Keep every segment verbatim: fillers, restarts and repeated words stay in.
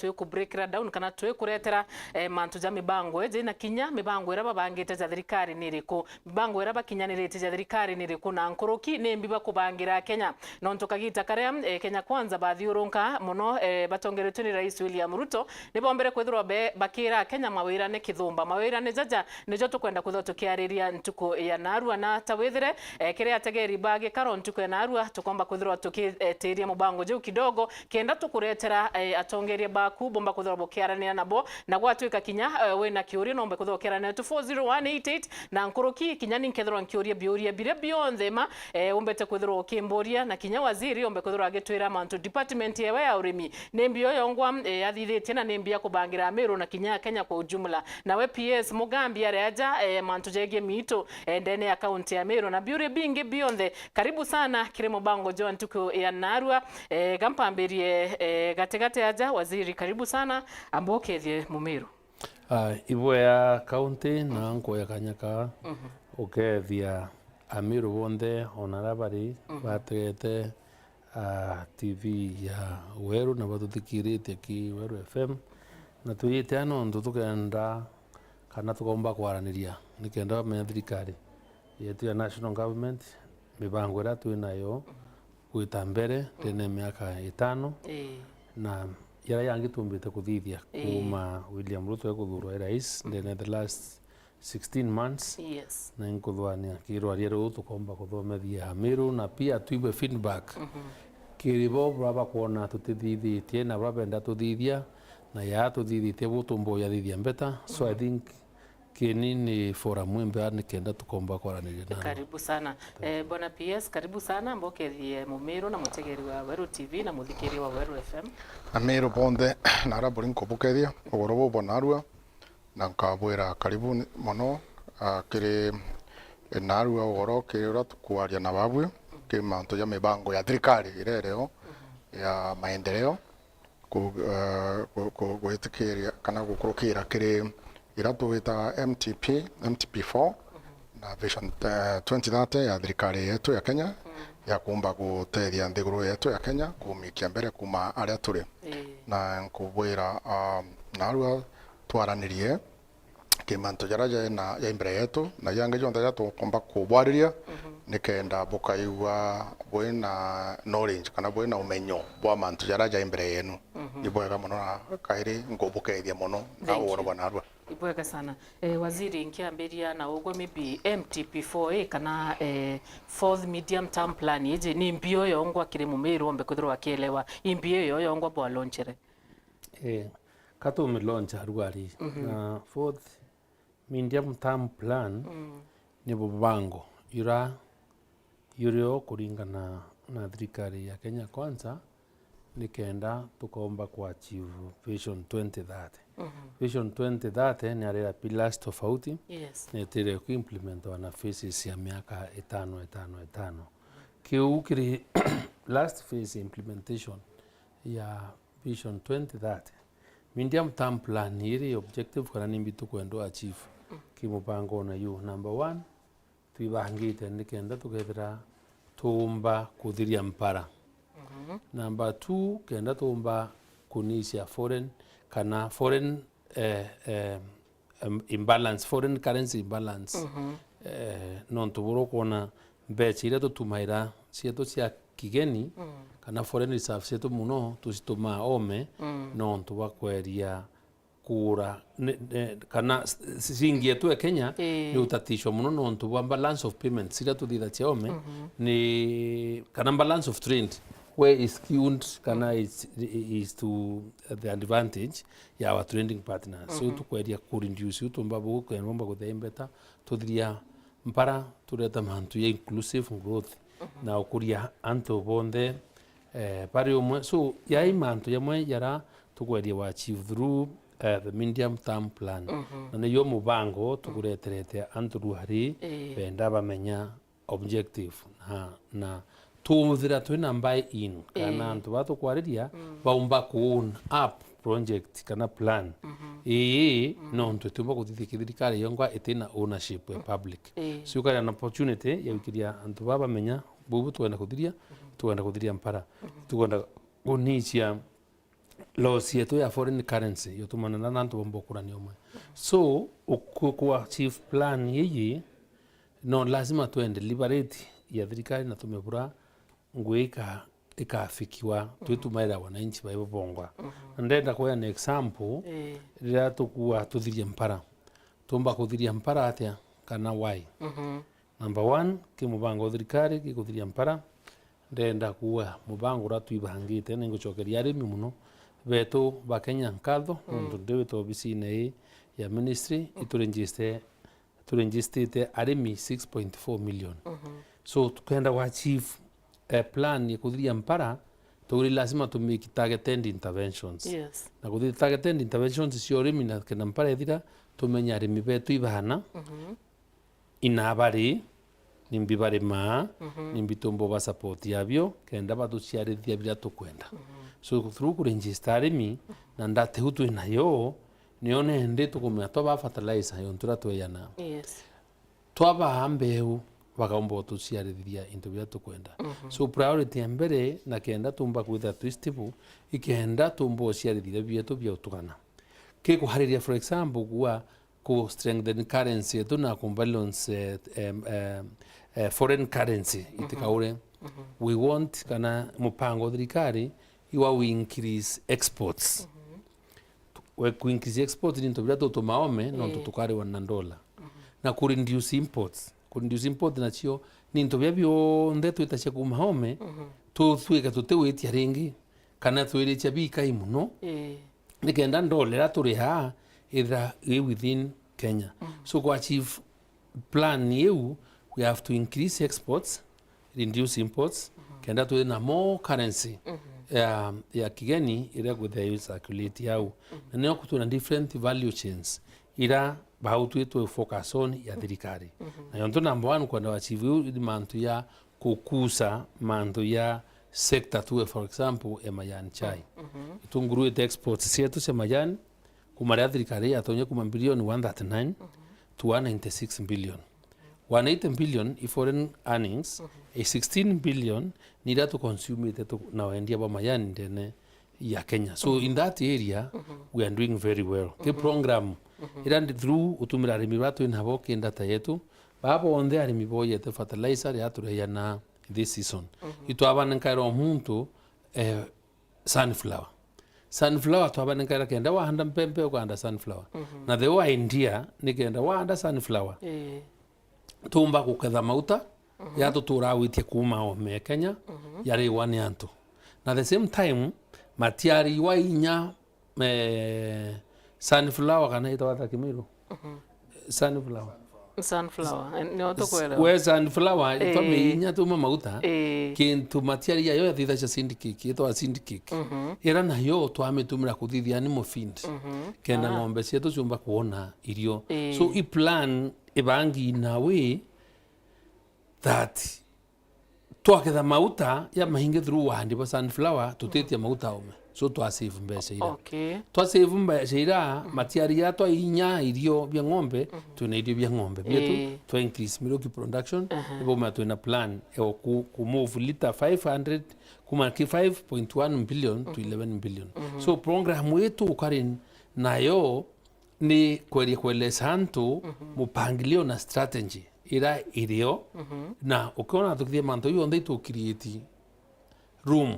twi ku break down kana twi kuretera, eh, mantu ja mibango iji na kinya mibango iria babangite ja thirikari ni iriku. Mibango iria bakinyaniritie ja thirikari ni iriku na nkuruki ni mbi bakubangira Akenya? Nontu kagita karia, eh, Kenya Kwanza bathiurunka mono, eh, batongeretue ni Rais William Ruto, ni bombere kwithirwa be-, bakira Akenya mawira ni kithumba. Mawira ni jaja, nijo tukwenda kwithirwa tukiariria ntuku ya narua. Na ta withire, eh, kiri ategeri ba gikaro ntuku ya narua, tukomba kwithirwa tukitiria mubango juu kidogo, kenda tukuretera, eh, atongeria baku bomba kwithirwa bukiaranira nabo, na gwatwika kinya, eh, wina kiuria, nombe kwithirwa ukiaranira na two four zero one eight eight, na nkuruki kinya ni nkethirwa nkiuria biuria biria bionthe ma, eh, umbete kwithirwa ukimburia, na kinya waziri ombe kwithirwa agitwira mantu department yewe ya urimi ni mbi yo yongwa, eh, yathithitie na ni mbi ya kubangira Amiru na kinya Kenya kwa ujumla. Nawe P S Mugambi ari aja, eh, mantu jegie miitu, eh, ndene ya kaunti ya Meru na biuria bingi bionthe. Karibu sana kiri mubango jwa ntuku ya narua. Eh, gampambirie, eh, gatigati aja, waziri, karibu sana, amba ukethie Mumiru. Ah, ibwea kaunti na nkuoya kanya kaa ukethia Amiru bonthe ona aria bari bategete, ah, T V ya Weru na batuthikiritie ki Weru F M. Na twijite aa nontu tukenda kana tukomba kwaraniria nikenda bamenya thirikari yetu ya national government, mibango iria twi nayo gwita mbere ndene ya miaka itano, Ii. na yaria yangi tumbite kuthithia Ii. kuuma William Ruto ekuthuurwa e rais ndene the last sixteen months. Yes. Na inkuthwania kirwaria ruu tukomba kuthomethia Amiru na pia tuigue feedback kiri bo bra bakwona tutithithitie na bra benda tuthithia, na ya tuthithitie bu tumboya thithia mbeta. So I think kini ni forum imbea nikenda tukomba kwaraniria nao. Karibu sana. Eh, Bwana P S, karibu sana, mbokethie Mumiru na mutegeri wa Weru T V na muthikiria wa Weru F M. Amiru bonthe, na aria buri nkubukethia, ugoro bu bwa narua, na nkabwira karibu ni-, mono, ah, kiri, eh, narua ugoro kiri uria tukwaria na babui, kiri mantu ja mibango ya thirikari iria irio ya maendeleo. ku-, eh, ku-, ku-, gwitikiria kana gukurukira kiri iria tugwitaga M T P, M T P four, na Vision, eh, twenty thirty ya thirikari yetu ya Kenya, ya kuumba gutethia nthiguru yetu ya Kenya kumikia mbere kuuma aria turi. Ii. Na nkubwira, ah, narua twaranirie ki mantu jaria jai na, jai mbere yetu, na jangi jonthe jaria tukomba kubwariria, nikenda bukaigua bwi na knowledge kana bwi na umenyo bwa mantu jaria jai mbere yenu. Ni bwega mono na kairi nkubukethia mono na Thank you. ugoro bwa narua. Ibwega sana. Eh, waziri, nkiambiria na ugwe maybe M T P four A kana, eh, fourth medium term plan iji ni mbio yongwa kiri Mumiru ombe kwithirwa akielewa. I mbio yo yongwa bwa launchere? Eh, ka tumilaunch arugari. Na fourth medium term plan ni bubango yura yurio kuringana na thirikari ya Kenya Kwanza, nikenda tukomba ku achieve Vision twenty thirty. Vision twenty thirty ni arira pillars tofauti, Yes. na itire ku implementwa na phases ya miaka itano, itano, itano. Kiu kiri last phase implementation ya Vision twenty thirty. Medium term plan iri objective kana nimbi tukwenda achieve ki mubango na yu. Number one, twibangite nikenda tukethira tuumba kuthiria mpara. Number two, kenda tuumba kunisia foreign kana foreign, eh, eh, em, imbalance, foreign currency imbalance. Eh, nontu buria ukwona mbeca iria tutumaira cietu cia kigeni, kana foreign reserve cietu muno tucitumaa ome, nontu bwa kweria kugura, ne, ne, kana s-, ciringi yetu ya Kenya Ii. ni utatishwa muno nontu bwa balance of payments iria tuthithagia ome, ni, kana balance of trade, where is skewed, kana is, is to the advantage ya our trading partners. So tukweria ku reduce, utumba bu, kwenda kuthia mbeta, tuthiria mpara, tureta mantu ya inclusive growth na ukuria antu bonthe, eh, bari umwe. So, yai mantu jamwe jara tukweria wa achieve through, eh, the medium term plan. Na niyo mubango tukureterete antu ruari Ii. benda bamenya objective na, na tuthira twina buy in kana Ii. antu ba tukwariria baumba ku own up project kana plan ii, nontu itiumba kuthithia ki thirikari yongwa itina ownership ya public. Ii. So, ukaria an opportunity ya gwikiria antu baba bamenya bubu tukwenda kuthiria, tukwenda kuthiria mpara, tukwenda kunicia loss yetu ya foreign currency, yutumana na antu bomba ukurania umwe. So, uku-, ku achieve plan yiyi, no lazima twende deliberate ya thirikari na tumebura ngui ika-, ikafikiwa, twitumaira wananchi baibo bongwa. Na ndenda kuya an example, Ii. riria tukua tuthirie mpara, tumba kuthiria mpara atia kana why? Number one, ki mubango wa thirikari gikuthiria mpara. Ndenda kuuga mubango uria twibangite, ni ngucokeria arimi muno betu ba Kenya nkatho, nontu ndi wita obisine ii ya ministry, ituregister, turegistite arimi six point four million. So, tukenda gwa achieve, eh, plan ya kuthiria mpara, tugiri lazima tu make targeted interventions. Yes. Na kuthiria targeted interventions cia urimi na kenda mpara ithira, tumenye arimi betu ibana, ina bari, nimbi barimaa, nimbi tumba ba support yabio, kenda batuciarithia biria tukwenda. So, through kuregister arimi, na data iu twinayo, nio nendi tukumenya twabaa fertilizer, yontu ira tweyana. Yes. Twabaa mbeu, bakaumba utuciarithia into biria tukwenda. So, priority ya mbere, na kenda tumba kwithira twi stable, ikenda tumba uciarithia bietu bia utugana. Kikuhariria, for example, kuwa ku strengthen currency yetu na ku balance, eh, em, em, eh, foreign currency itikaure. We want kana mupango wa thirikari iwa we increase exports. We ku increase export ni into biria tutuma ome, nontu tukariwa na dollar. Na ku reduce imports. Ku reduce import nacio ni into biria bionthe twitacia kuma ome, tutwike tutiwitia ringi, kana twiritia bikai muno. Ii. Nikenda dollar iria turihaa ithira i within Kenya. So, ku achieve plan iu, we have to increase exports, reduce imports, kenda twina more currency ya, ya kigeni iria kwithira i circulate au. Na nio twina different value chains iria bau twi twi focus on ya thirikari. Na yontu number one kwenda achieve iu ni mantu ya kukusa mantu ya sector tu, for example, ya majani chai. Itunguru ite exports cietu cia majani, kuma riria thirikari yatonya kuma bilioni one thirty-nine to one ninety-six billion. One eighty billion i foreign earnings, i sixteen billion ni iria tuconsumite tu-, na wendia bwa majani ndene ya Kenya. So, in that area, we are doing very well. Ki program iria ndi through utumira arimi baria twi nabo ki data yetu, baa bonthe arimi boyete fertilizer riria tureyana this season. Itwabanenkaira o muntu, eh, sunflower. Sunflower twabanenkaira kenda wahanda mpempe ukahanda sunflower. Na the whole idea ni kenda wahanda sunflower, Ii. tumba guketha mauta ya tutura witie kuma ome Kenya, yariwa ni antu. Na the same time, matiariwa inya, eh, sunflower kana itagwa ata Kimiru? Sunflower. Sunflower. Eh, nio tukwelewa. We sunflower, Ii. twamiinya tuma mauta, Ii. kintu matiari yayo yathithagia seed cake, itagwa seed cake. Ira nayo twamitumira kuthithia animal feed. Kenda ng'ombe cietu ciumba kuona irio. Ii. So, i plan ibangi in a way that twaketha mauta ya maingi through wahandi bwa sunflower, tutitie mauta ome. So, twa save mbeca ira. Okay. Twa save mbeca ira, matiari ya twa inya irio bia ng'ombe, twina irio bia ng'ombe bietu, Ii. twa increase milk production, Aha. ibo ma twina plan ya ku, ku move liter five hundred, kuma ki five point one billion to eleven billion. So, program yetu ukari nayo ni kweria kueleza antu mupangilio na strategy ira irio, na ukiona tukithia mantu jau onthe itu create room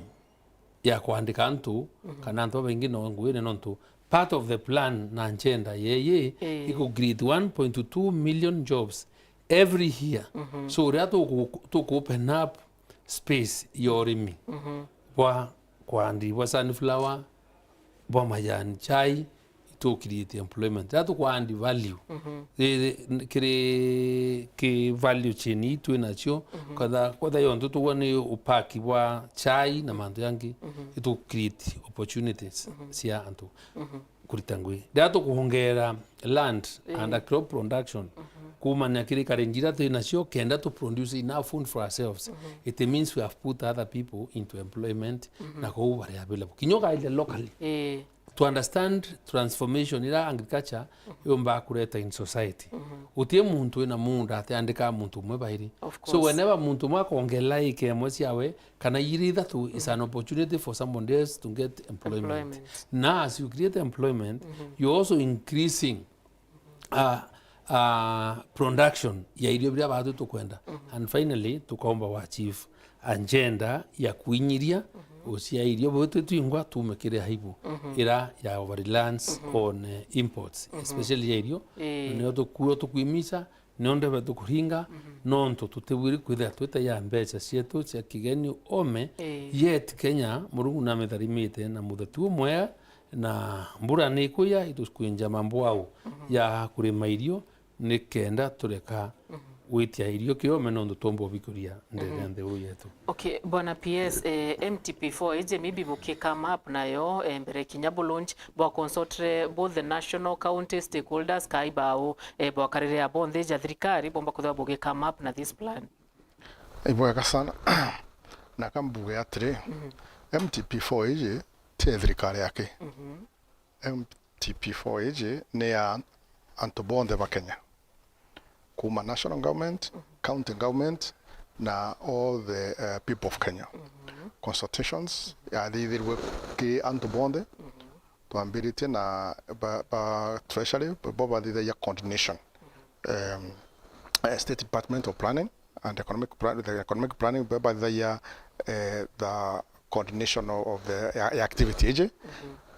ya kwandika antu, kana antu babaingi no nguine, nontu part of the plan na agenda yeye Ii. iku create one point two million jobs every year. So, riria tuku, tuku open up space ya urimi bwa kwandi bwa sunflower, bwa majani chai, itu create employment. Riria tuku add value, ri-, ri-, kiri ki value chain ii twi nacio, kwetha, kwetha yonthe tugwa ni upaki bwa chai na mantu jangi, itu create opportunities cia antu kurita ngui. Riria tukuongera land Ii. and crop production, kumania kiri karenji iria twi nacio, kenda tu produce enough food for ourselves, it means we have put other people into employment, na kou bari available. Kinya ukaeria locally. Ii. to understand transformation ira agriculture yumbaga kureta in society. Guti muntu wina munda atiandika muntu umwe bairi. Of So course. Whenever muntu umwe akongerera ika imwe ciawe kana iri ithatu, is an opportunity for somebody else to get employment. Employment. Na as you create employment, you're also increasing uh, uh, production ya irio biria batu tukwenda. And finally, tukaomba wa achieve agenda ya kwinyiria ucia irio bwitu twingwa tume kiri aibu ira ya over reliance on uh, imports, especially ya irio. Ii. Nio tukuo tukwimica, nio ndebe tukuringa, nontu tutibwiri kwithira twita ya mbeca cietu cia kigeni ome. Ii. Yet Kenya, Murungu namitharimite na muthetu umwe, na mbura ni ikuya, itukwinja mambwau ya kurima irio, nikenda tureka gwitia irio kiome, nontu tuomba ubikuria ndene ya nthiguru yetu. Okay, Bwana P S, eh, M T P four iji maybe buki come up nayo, eh, mbere kinya bu launch, bwa consultre both the national, county stakeholders, kai bao, eh, bwakarire abonthe ja thirikari, bomba kuthwa bugi come up na this plan? Ibwega sana. Na kambuge atiri, M T P four iji ti ya thirikari yake. M T P four iji ni ya antu bonthe ba Kenya, kuma national government, county government, na all the uh, people of Kenya. Consultations yathithirwe ki antu bonthe, twambiritie na ba, ba treasury, bo bathithagia coordination. Um, eh, State Department of Planning and Economic Plan, the Economic Planning, bo bathithagia eh, the coordination of, of the ya, ya activity iji.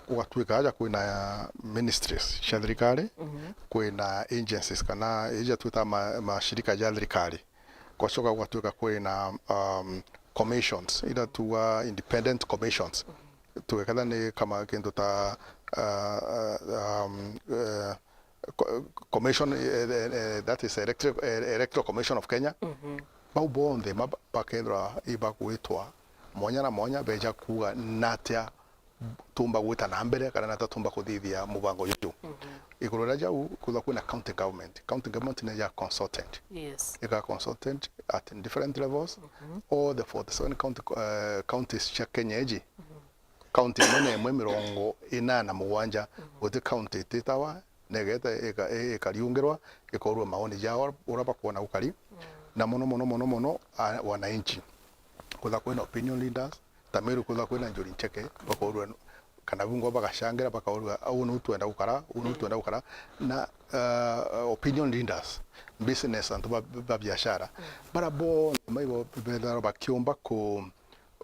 Gugatuika aja kwina ministries cia thirikari, kwina agencies kana ija twita ma, mashirika ja thirikari. Gwacoka gugatuika kwina um, commissions, ira tuga independent commissions. Tugeketha ni kama kintu ta uh, uh, um, uh, co- commission, eh, eh, eh, that is electric, eh, Electoral Commission of Kenya. Bau bonthe ma bakethirwa ibagwitwa mwanya na mwanya, beja kuuga natia tumba gwita na mbere kana natia tumba kuthithia mubango juju. Iguru ria jau kwithwa kwina county government. County government ni ya consultant. Yes. Ika consultant at different levels. All the forty-seven county, uh, counties cia Kenya iji, county imwe na imwe mirongo ina na mugwanja, guti county ititawa, negeta ika- i- ikariungirwa, ikorua maoni jao uria bakwona gukari, na mono mono mono mono a- wananchi. Kwithwa kwina opinion leaders, ta Meru kwithwa kwina Njuri Ncheke, bakorua nu- kana bungwa bagacangira, bakorua, "Uu niu twenda gukara, uu niu twenda gukara." Na uh, opinion leaders, business, antu ba, ba biashara, bara bonthe maibo bethagirwa bakiumba ku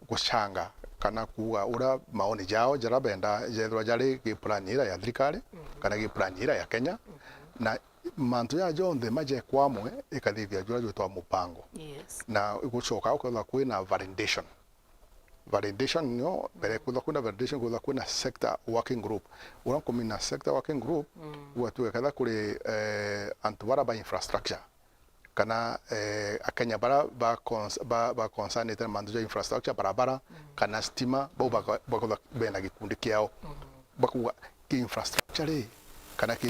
gucanga kana kuuga uria maoni jao jaria benda jethirwa jari gi plan ira ya thirikari kana gi plan ira ya Kenya, na mantu jaa jonthe majekwa amwe ikathithia juria jwitwa mubango. Yes. Na gucoka ukethwa kwina validation. Validation nio mbere kwithwa kwina validation, kwithwa kwina sector working group. Uria nkumina sector working group, gwatuika ketha kuri eh, antu bara ba infrastructure, kana eh, Akenya bara ba cons- ba, ba concernite na mantu ja infrastructure, barabara, kana stima, bau baka- bakothwa bena gikundi kiao. Bakuga ki infrastructure ri, kana ki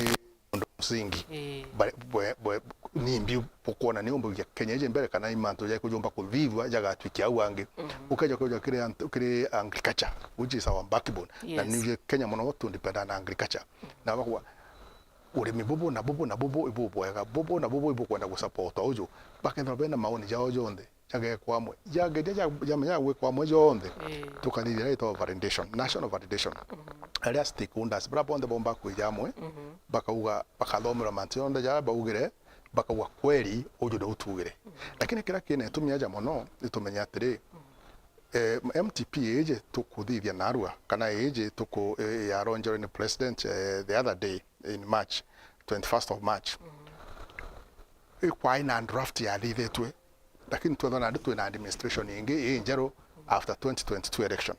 undu musingi. Ii. Ba- bwe- bwe- nimbi bukwona ni umbugia Kenya iji mbere, kana i mantu ja kujumba kuthithua jagatwikia au angi. Ukeja kuja kiri antu- kiri agriculture, which is our backbone. Na Yes. ni Kenya mono tu depend on agriculture. Na bakuga urimi bubu na bubu na bubu ibubwega, bubu na bubu ibukwenda gusupportwa uju, bakethirwa bena maoni jao jonthe jagekwa amwe, jageria ja- jamenya gwikwa amwe jonthe, Ii. tukathithia ira itwa validation, national validation. Aria stakeholders bara bonthe bomba kwija amwe, bakauga, bakathomerwa mantu jonthe jaria baugire, bakauga, "Kweli uju niu tugire." Lakini kiria kina itumi aja mono ni tumenye atiri, eh, M T P iji tukuthithia narua, kana iji tuku- eh, yaronjerwe ni president eh, the other day in March, twenty-first of March, ikwai na draft yathithitwe, lakini twethwa nandi twina administration ingi ii njeru after twenty twenty-two election.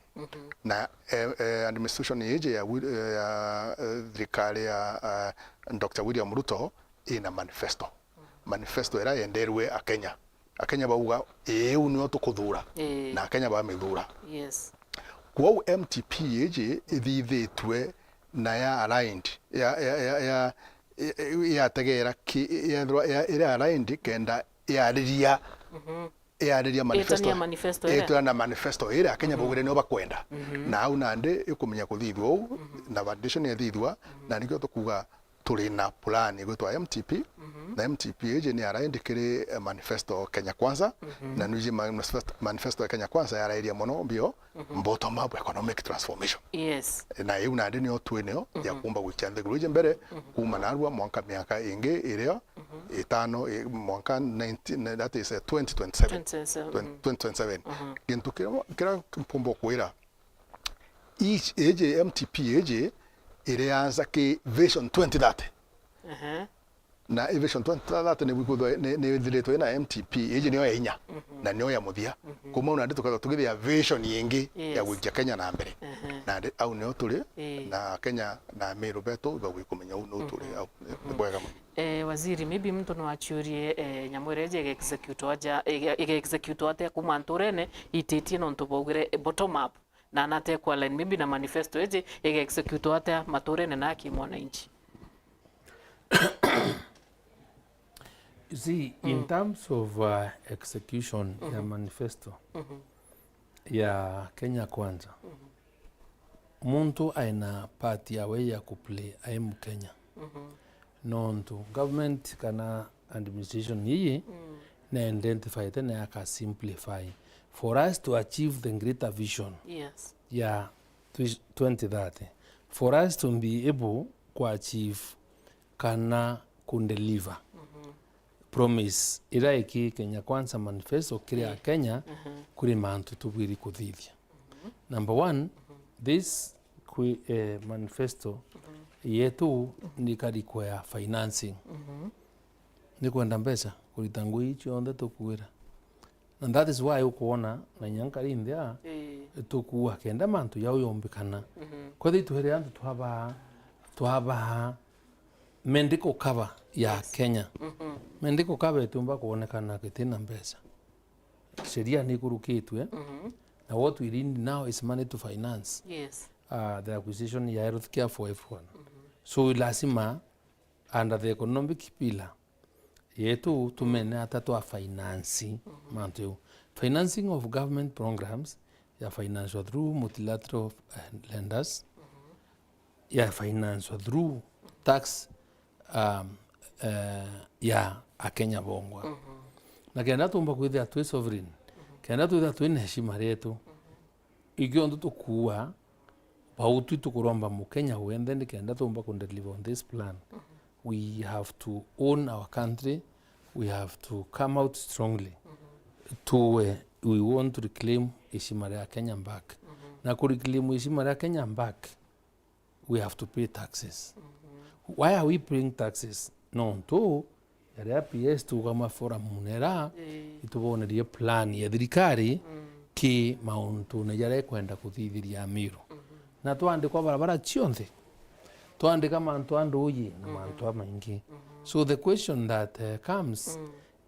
Na eh, eh, administration iji ya, Wi- eh, ya eh, thirikari ya eh, Doctor William Ruto ina manifesto. Manifesto ira yenderwe Akenya. Akenya bauga, "Ii, uu nio tukuthura." Ii. Na Akenya bamithura. Yes. Kwou M T P iji ithithitwe na ya aligned, ya, ya, ya, ya, ya, yategera ki- yethirwa ya- iri aligned kenda yariria Iariria manifesto. Itania manifesto iria. Itwira na manifesto iria Akenya baugire nio bakwenda. Na au nandi ikumenya kuthithua uu, na validation ithithua, na nikio tukuga turi na plan igwitwa M T P, na M T P iji ni araindi kiri, eh, manifesto Kenya Kwanza, na nwiji manifesto, manifesto ya Kenya Kwanza yarairia mono mbio bottom up economic transformation. Yes. Na iu nandi nio twinio ya kumba gwikia nthiguru iji mbere, kuma narua mwanka miaka ingi irio itano, i-, mwanka nineteen, that is, eh, twenty twenty-seven. Twenty twenty-seven. Twen-, twenty twenty-seven. Gintu kiria, kiria mpumba kwira, iji M T P iji irianza ki Vision twenty thirty. Na i Vision twenty thirty ni bwikuthwa ni, ni ithiritwe ina M T P, iji niyo ya inya, na niyo ya muthia. Kuma u nandi tukethwa tugithia vision ingi ya gwikia Kenya na mbere. Nandi au niyo turi, na Kenya na Amiru betu ibagwi kumenya u niu turi au. Ni bwega mono. Eh, Waziri, maybe muntu no aciurie, eh, nyamu iria iji iga-executwa aja, iga-, iga-executwa atia kuma nturene ititie nontu baugire, eh, bottom up, na nate kwa line, maybe na manifesto iji iga-executwa atia maturene na ki mwananchi? You see, in terms of, uh, execution ya manifesto ya Kenya Kwanza, muntu aina part yawe ya kuplay ai Mukenya. Nontu government kana administration ii ni identified na yaka simplify for us to achieve the greater vision, yes, ya twi-, twenty thirty, for us to be able ku achieve kana ku deliver promise iria iki Kenya Kwanza manifesto kiri Akenya, kuri mantu tubwiri kuthithia. Number one, this kwi, eh, manifesto yetu ni kariko ya financing. Ni kwenda mbeca kurita ngui ii cionthe tukuira. And that is why ukwona na inya nkari nthia, ii, tukuua kenda mantu jau yombikana. Kwethira itwere antu twabaa, twabaa medical cover ya Kenya. Medical cover itiumba kwonekana gitina mbeca. Sheria ni ikurukitwe. Na what we need now is money to finance, yes, uh, the acquisition ya health care for everyone. So lazima under the economic pillar yetu tumene ata twa finance mantu jau. Financing of government programs ya financial through multilateral, eh, lenders, ya financial through tax, um, eh, ya Akenya bongwa. Na kenda tumba kwithia twi sovereign, kenda twithia twina heshima rietu, ikio ntu tukuua, bau twi tukuromba Mukenya wenthe nikenda tumba ku deliver on this plan. We have to own our country, we have to come out strongly. Tuwe, we want to reclaim heshima ya Kenya back. Na ku reclaim heshima ya Kenya back, we have to pay taxes. Why are we paying taxes? Nontu jaria P S tuugama forum nera, ii, itubonerie plan ya thirikari ki mauntune jaria ikwenda kuthithiria Amiru. Na twandikwa barabara cionthe, twandika mantu a nduuji na mantu a maingi. So the question that, eh, comes,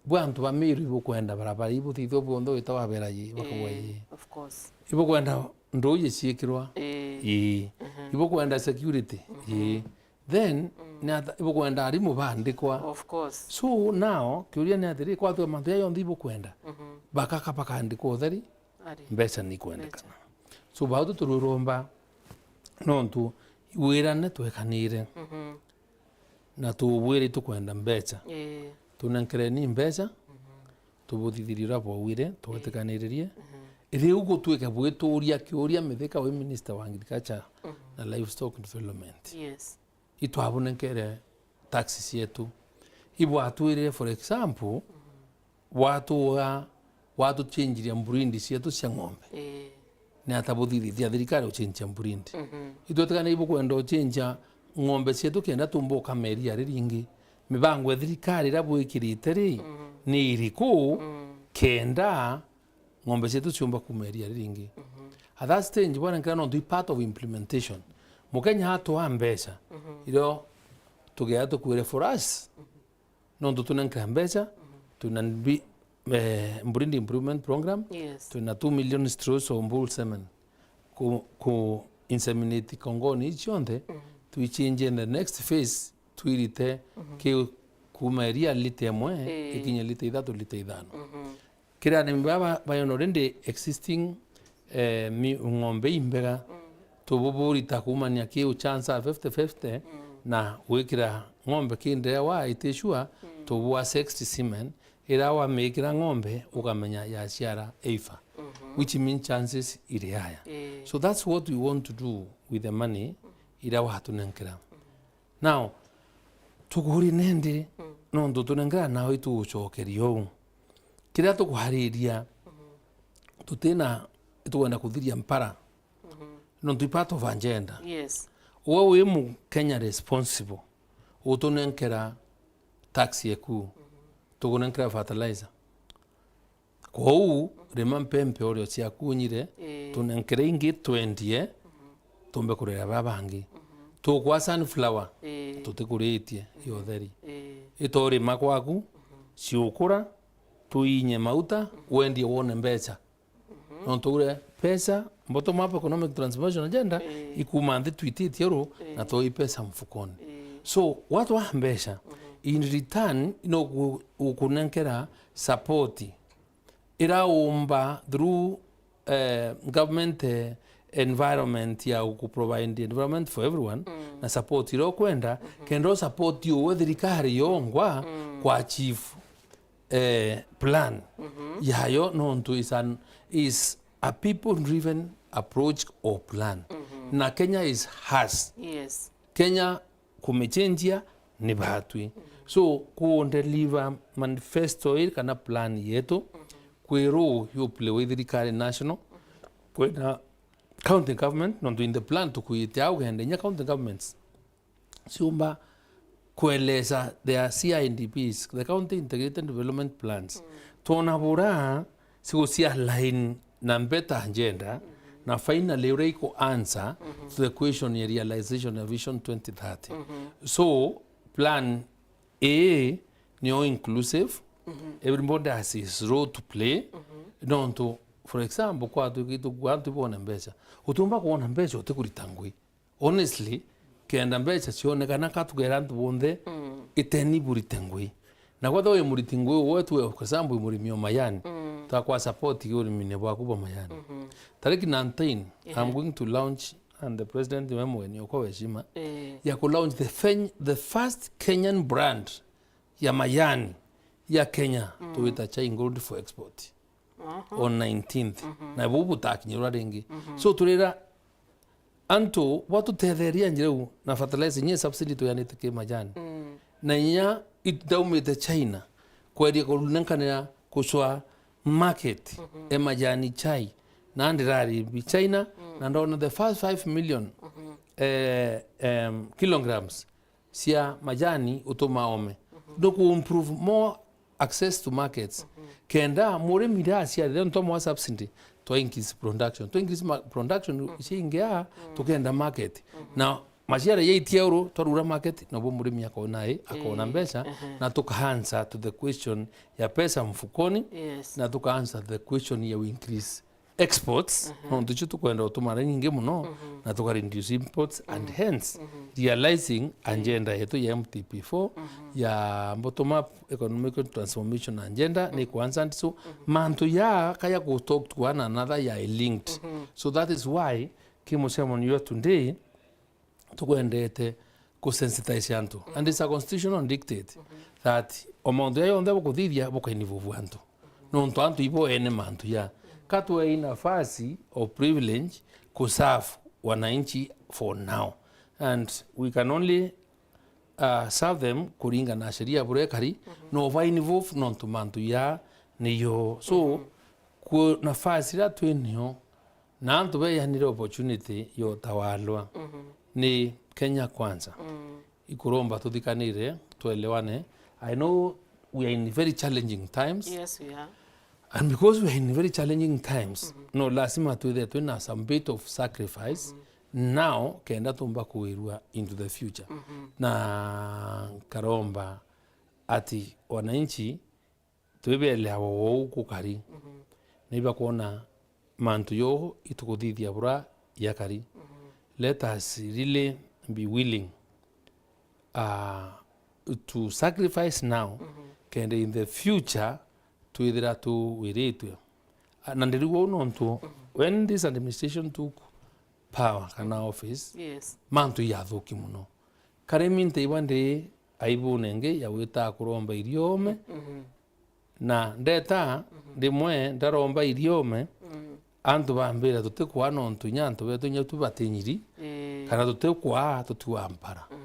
bwa antu ba Miru ibukwenda barabara ibuthithua bwonthe wita wabera yi, bakauga yi. Of course. Ibukwenda nduuji ciikirwa? Ii. Ii. Ibukwenda security? Ii. Then, ni ata ibukwenda arimu baandikwa? Of course. So now, kiuria ni atiri, kwatwa mantu ya yonthe ibukwenda, bakaka bakandikwa utheri, ari, mbeca ni kwendekana. Mbeca. So bau tutururomba, nontu wirane twekanire. Na tubwire itukwenda mbeca. Ii. Tunenkereni mbeca, tubuthithirie uria bwaugire, twetikaniririe. Riu gutwike bwituria kiuria Mithika wi minister wa agriculture na livestock development. Yes. Itwabunenkere tax cietu. Ibwatwirire, for example, watua, watuchenjiria breed cietu cia ng'ombe. Ii. Ni ata buthithithia thirikari uchenjia breed? Itwetikana ibukwenda uchenjia ng'ombe cietu kenda tumba ukama iria riringi. Mibango ya thirikari iria bwikirite ri, ni iriku kenda ng'ombe cietu ciumba kuma iria riringi? At that stage, bwana nkira nontu i part of implementation. Mukenya atwaa mbeca, irio tugea tukwire for us, nontu tunenkera mbeca, twina mbi-, eh, breed improvement program, yes, twina two million straws of bull semen ku, ku inseminate kongoni ii cionthe, twichinjie in the next phase, twirite ki kuma iria lita imwe, ii, ikinye lita ithatu, lita ithano. Kiri arimi baba ba already existing, eh, mi-, ng'ombe imbega, tububurita kumania ki uchansa fifty fifty, na gwikira ng'ombe ki ndewa iti sure, tubua sexed semen, ira wamikira ng'ombe ukamenya yaciara eifa, which means chances iri higher. Eh. So that's what we want to do with the money ira watunenkera. Now, tukuri nendi, nontu tunenkera nawe itugucokeria uu. Kiria tukuhariria, tutina, itukwenda kuthiria mpara. Nontu i part of agenda. Yes. Uwe wi Mukenya responsible, utunenkera tax yeku, tukunenkera fertilizer. Kwou, rima mpempe uria ciaku unyire, eh, tunenkere ingi twendie, tumbe kurira baa bangi. Tukwa sunflower, eh, tutikuritie, yo theri. Eh. Itorima kwaku, ciukura, tuinye mauta, wendie wone mbeca. Nontu ure pesa, bottom up economic transformation agenda, eh, ikuma nthi twititie ru, eh, na toi pesa mfukoni. Eh. So, watwa mbeca, in return, no gu-, gukunenkera support iraumba through, eh, government, eh, environment ya ku provide environment for everyone, na support iria ukwenda, kenda u support uwe thirikari yongwa kwa achieve, eh, plan yayo, nontu is an, is a people driven approach or plan. Na Kenya is hers. Yes. Kenya kumichenjia ni batwi. So, ku deliver manifesto ii kana plan yetu, kwi ruu yuplay wi thirikari national, kwina county government, nontu in the plan tukwite au kenda inya county governments ciumba kueleza their C I D Ps, the County Integrated Development Plans. Twona bura cigucia line na better agenda, na finally uria iku answer to the question ya realization ya Vision twenty thirty. So, plan A niyo inclusive, everybody has his role to play. Nontu, for example, kwatwikite antu bone mbeca. Utiumba kwona mbeca utikurita ngui. Honestly, kenda mbeca cionekana, ka tukera antu bonthe, iteni burite ngui. Na kwethirwa wi muriti ngui, uwe tu, for example, wi murimi o majani, twakwa support ki urimine bwaku bwa majani. Tariki nineteen, I'm going to launch, and the president we mugeni okwa wa heshima, ya ku launch the fen-, the first Kenyan brand ya majani ya Kenya, tuwita Chai Gold for export. On nineteenth. Na buu butakinyirwa ringi. So turira antu bwa tutetheria njira iu na fertilizer, inya subsidy tuyanite ki majani. Na inya itaumite China, kwendia kunenkanira kucwa market e majani chai. Na ndirari China, na ndona the first five million, eh, em, kilograms cia majani utuma ome. Nduku improve more access to markets. Kenda murimi ria aciarire, ntomwa subsidy, twa increase production. Twa increase ma-, production, ciingia, tukenda market. Na maciara yaitia uru, twarura market, nobo murimi akona i, akona mbeca, na tuka answer to the question ya pesa mfukoni, na tuka answer the question ya we increase exports, nontu icio tukwenda utuma ari nyingi muno, na tuka reduce imports, and hence realizing agenda yetu ya M T P four ya bottom up economic transformation agenda ni kwanza. And so, mantu ya kaya ku talk to one another ya linked. So that is why ki mucemanio today, tukwendete kusensitize antu. And it's a constitutional dictate that o mauntu jaja jonthe bukuthithia bukainvolve antu. Nontu antu ibo ene mantu ja. Ka twei nafasi or privilege kuserve wananchi for now. And we can only, uh, serve them kuringana na sheria buria ikari, no ba involve nontu mantu ja niyo. So, ku nafasi iria twinio, na antu beyanire opportunity ya utawalwa ni Kenya Kwanza. Ikuromba tuthikanire, twelewane. I know we are in very challenging times. Yes, we are. And because we are in very challenging times, no lazima twithire twina some bit of sacrifice now, kenda tumba kuwirua into the future. Na nkaromba ati wananchi twibeleawa wou kukari. Nibakwona mantu jo itukuthithia bura yakari. Let us really be willing, uh, to sacrifice now, kenda in the future twithira tuwiritwe. A, na ndirigwa uu nontu, mhm, when this administration took power kana office, yes, mantu ijathuki mono. Kari mi ntaigua ndi aibune ingi ya gwita kuromba iriome, mhm, na ndeta, mhm, rimwe ndaromba iriome, mm, antu bambira tutikwaa nontu inya antu betu inya tu batinyiri, ii, kana tutikwaa tutiwa mpara. Mhm.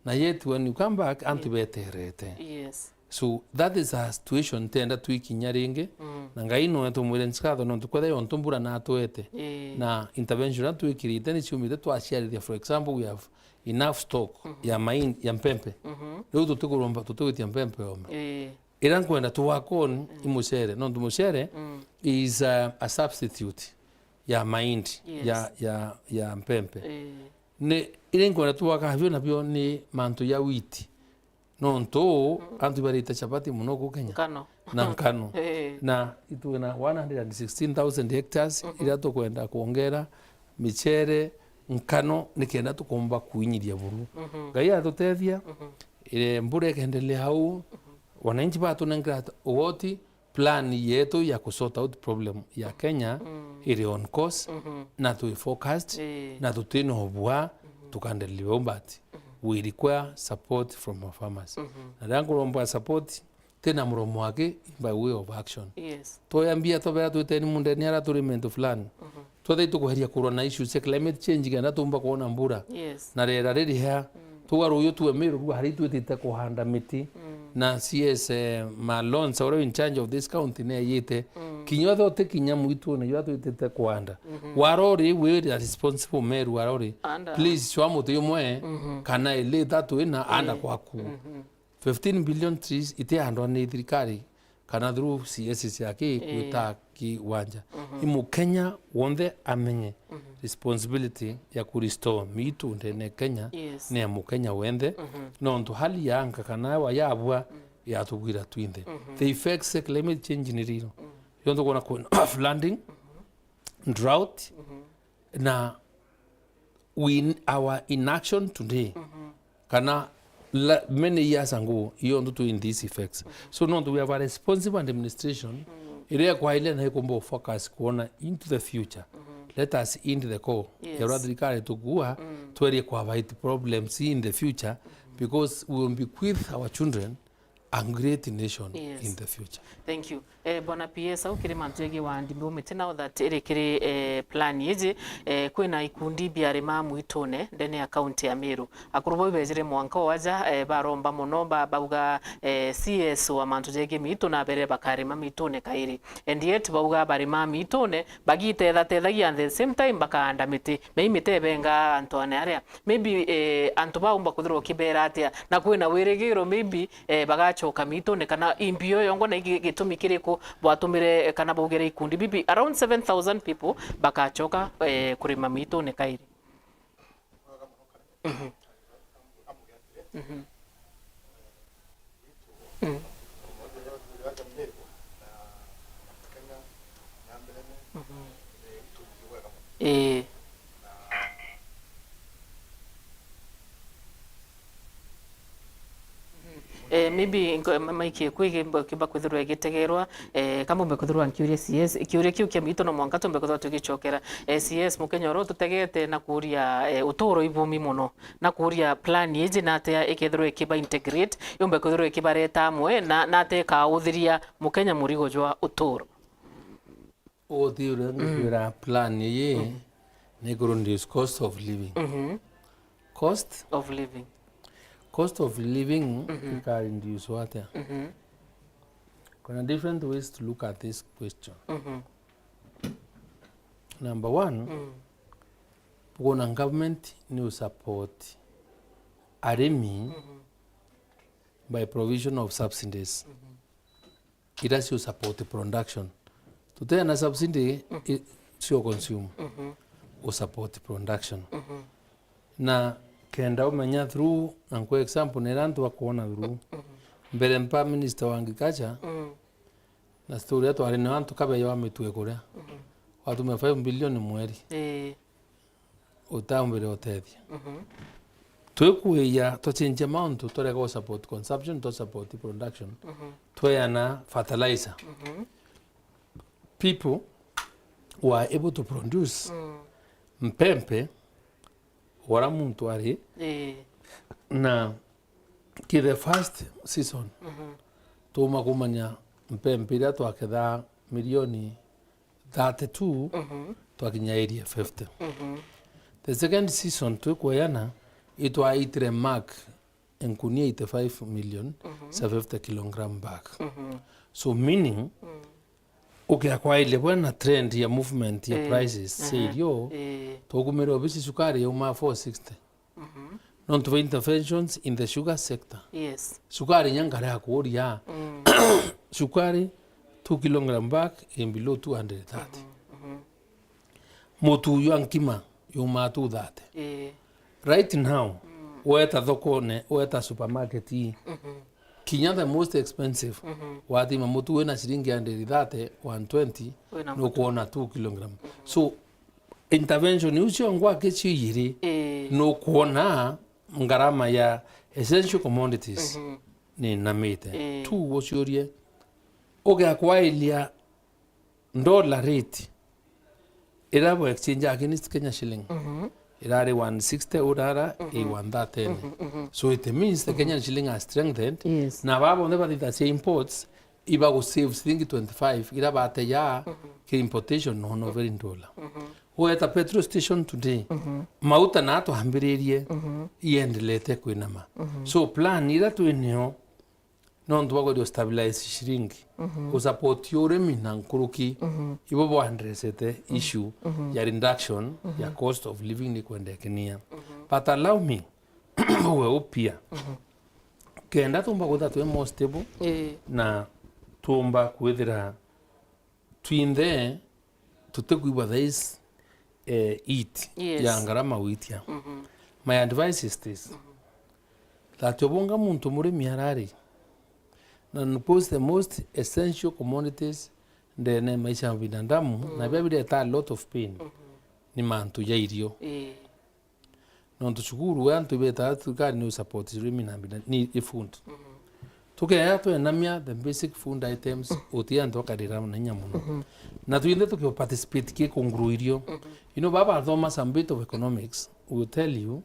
Na yet when you come back, antu, yes, beterete. Yes. So that is a situation ntenda twikinya ringi. Mm. Na Ngai noe tumwire nkatho nontu kwethira yontu mbura natwete. Ii. Na intervention iria twikirite ni ciumite twaciarithia. For example, we have enough stock, mhm, ya main-, ya mpempe. Mhm. Riu tutikuromba, tutigwitia mpempe yome. Ii. Iria nkwenda tu work on, mm, i mucere. Nontu mucere, mm, is a, a substitute ya mahindi, yes, ya, ya, ya mpempe. Ii. Ni, iria nkwenda tu work on nabio ni mantu ya wheat. Nontu, mm, antu ibarite chapati mono ku Kenya. Nkano. Na nkano. Ii. Na itwina one hundred and sixteen thousand hectares, mhm, iria tukwenda kwongera micere, nkano, nikenda tukomba kuinyiria buru. Mhm. Ngai atutethia, mhm, ire mbura ikendelea au, mhm, wananchi batunengera ugoti, plan yetu ya ku sort out problem ya Kenya, mm, iri on course, mhm, na twi focused, ii, na tutina ubua, mhm, tukandelea but, mhm, we require support from our farmers. Mhm. Na riria nkuromba support, tina muromo wake, by way of action. Yes. Twoya mbia twabera twiteni mundeni ara turi mento fulani. Mhm. Twethai tukugeria kurwa na issues cia climate change kenda tumba kwona mbura. Yes. Na riera riri hea. Mm. Tuga ruyu tue Meru rua hari twitite kuhanda miti. Mm. Na C S, eh, Malonza uria in charge of this county ne ayite. Mm. Kinya othe utikinya mwitune jwa twitite kuhanda. Mhm. Warori we are responsible Meru warori. Anda. Please, cwa muti umwe, mhm, kana ili itatu ina anda, eh, kwaku. Mhm. Fifteen billion trees itiandwa ni thirikari kana through C S cia ki, ii, gwita kiwanja. Mhm. I Mukenya wonthe amenye, mhm, responsibility ya ku restore miitu ndene Kenya, yes, ni ya Mukenya wenthe. Mhm. Nontu hali ya anga kana hewa yabua, mhm, yatugwira twinthe. Mhm. The effects of climate change ni riro. Mhm. Yonthe kwona kwina flooding, mhm, drought, mhm, na we, our inaction today, mhm, kana la, many years ago, iyo ndu twi in these effects. Mhm. So, nontu we have a responsible administration, mhm, iria kwaile na ikumba focus kuona into the future. Mhm. Let us end the call. Yes. Ya uria thirikari tukua, mm, twerie ku avoid problems in the future, mhm, because we will bequeath our children a great nation, yes, in the future. Thank you. Eh, Bwana P S, au kiri mantu jegie wandi mbiu miti now that iri kiri, eh, plan iji, eh, kwina ikundi bia arima mwitune ndene ya kaunti ya Meru. Akuru bau bejire mwanka o aja, eh, baromba mono, ba-, bauga, eh, C S wa mantu jegie miitu naberire bakarima miitune kairi. And yet bauga barima miitune, bagitethatethagia, and the same time bakaanda miti. Na i miti ebenga antu ane aria. Maybe, eh, antu baumba kwithirwa ukibera atia? Na kwina wirigiro maybe, eh, bagacoka miitune, kana imbi yo yongwa na igi-, gitumi kiriku bwatumire, eh, kana baugire ikundi bibi around seven thousand people bakacoka, eh, kurima miitune kairi? Mhm. Mhm. Mm. Mhm. Ii. Eh, maybe nko-, ma-, maiki eku igi-, mba-, kimba kwithirwa igitegerwa, eh, ka mbumbe kwithirwa nkiuria C S, kiuria kiu kia miitu no mwanka tumbe kwithirwa tugicokera. Eh, C S, Mukenya uria ututegete na kuuria, eh, uturo ibumi mono, na kuuria plan iji na atia ikethirwa ikiba integrate, yumbe kwithirwa ikibareta amwe, na, na atia ikauthiria Mukenya murigo jwa uturo. Uti uria, mm, ngikwira plan iyi, mm, ni ku reduce cost of living. Mhm. Cost? Of living. Cost of living, mhm, ika reduce atia? Mhm. Kuna different ways to look at this question. Mhm. Number one, mm, bukona government ni u support arimi, mhm, by provision of subsidies. Mhm. Iria cio support production. Tuteana subsidy, mhm, i-, cio consume. Mhm. U support production. Mhm. Na kenda umenya through, na nkwe example, nera antu bakwona through. Mhm. Mbere mpa minister wa agriculture, mm, na story ya twari na antu kabeyo wa mitwe kuria. Mhm. Watumia five billion mweri. Ii. Utaumbire utethia. Mhm. Twikuiya, twachenjia mauntu, turega u support consumption, tu support production. Mhm. tweana fertilizer, people were able to produce mpempe wara muntu ari. Ii. Na ki the first season, tuuma kumanya mpempe iria twakethaa milioni thirty-two, twakinya area fifty. The second season twikweana, itwaitire mark nkunia eighty-five million cia fifty kilogram bag. So meaning, ukiakwairia bwena trend ya movement ya prices cia irio, tukumire obisi cukari yauma four sixty. Nontu bwa interventions in the sugar sector. Yes. Cukari nya nkare akuuria. Cukari, two kilogram bag in below two hundred thirty. Mutu jwa nkima yumaa two thirty. Ii. Right now, weta thokone, weta supermarket ii, kinya the most expensive, wathima mutu wina ciringi hundred thirty, one twenty, nukwona two kilogram. So, intervention iu ciongo aki cio ijiri, nukwona ngarama ya essential commodities ni inamite. Ii. Tu uciurie, ugiakwairia dollar rate ira bo exchange against Kenya shilling, irari one sixty, urara i one thirty. So it means the Kenyan shilling has strengthened. Yes. Na baba bonthe bathithacia imports, iba gu save ciringi twenty-five ira bateja ki importation no no very dollar. Weta petrol station today, mauta na twambiririe iendelete kwinama. So plan ira twinio nontu bwa kwenda stabilize shilingi, gusupport urimi na nkuruki, ibo bwaandresete issue ya reduction ya cost of living ni kwendekinia. But allow me, we upia, kenda tumba kwitha twi more stable, ii, na tumba kwithira twinthe tutikwigua thais, eh, heat, yes, ya ngarama gwitia. My advice is this, that obonga muntu murimi arari, na nikuo the most essential commodities ndene maisha ya binadamu, na bia bireta a lot of pain, ni mantu ja irio. Ii. Nontu cukuru we antu ibetaga thirikari ni usupport urimi na mbina, ni i food. Tukeya twenamia the basic food items, uti antu akarira na inya muno. Na twinthe tukio participate ki kunguru irio. You know, baba athoma some bit of economics will tell you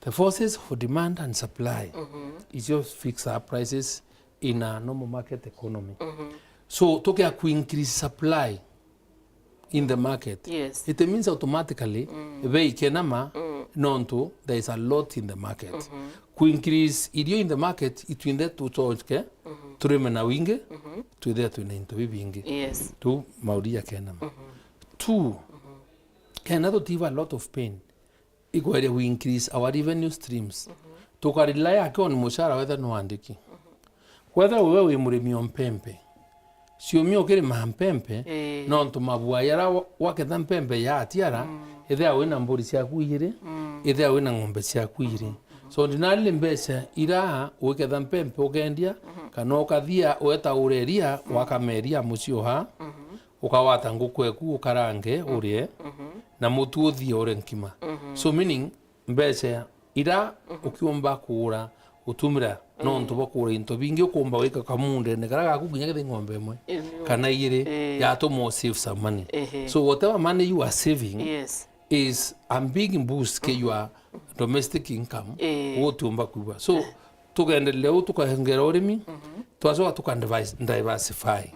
the forces of demand and supply is what fix our prices in a normal market economy. So tukea ku increase supply in the market, yes, it means automatically bei ikenama, nontu there is a lot in the market. Ku increase irio in the market, itwinthe tucoke turime na wingi, twithire twina into bibingi. Yes. Tu mauria kenama. Two, kenda tutiva a lot of pain, ikweria we increase our revenue streams. Tukarely aki on mucara wetha ni wandiki. Wetha we wi murimi o mpempe, ciumia ukirima mpempe, ii, nontu mabua yara wa-, waketha mpempe ya atiara, ithia wina mburi ciaku ijiri, ithia wina ng'ombe ciaku ijiri. So ordinarily mbeca ira wiketha mpempe ukendia, kana ukathia weta ureria, wakameria mucii uha, ukawata nguku eku ukarange urie, na mutu uthie ure nkima. So meaning, mbeca ira ukiumba kugura, utumira nontu bwa kugura into bingi, ukumba wika kamundene kara gaku kinya kethi ng'ombe imwe kana ijiri, yatuma u save some money. So whatever money you are saving, yes, is a big boost ke your domestic income, utiumba kwigua. So tugenderere u tukahengera urimi, twacoka tuka diversify.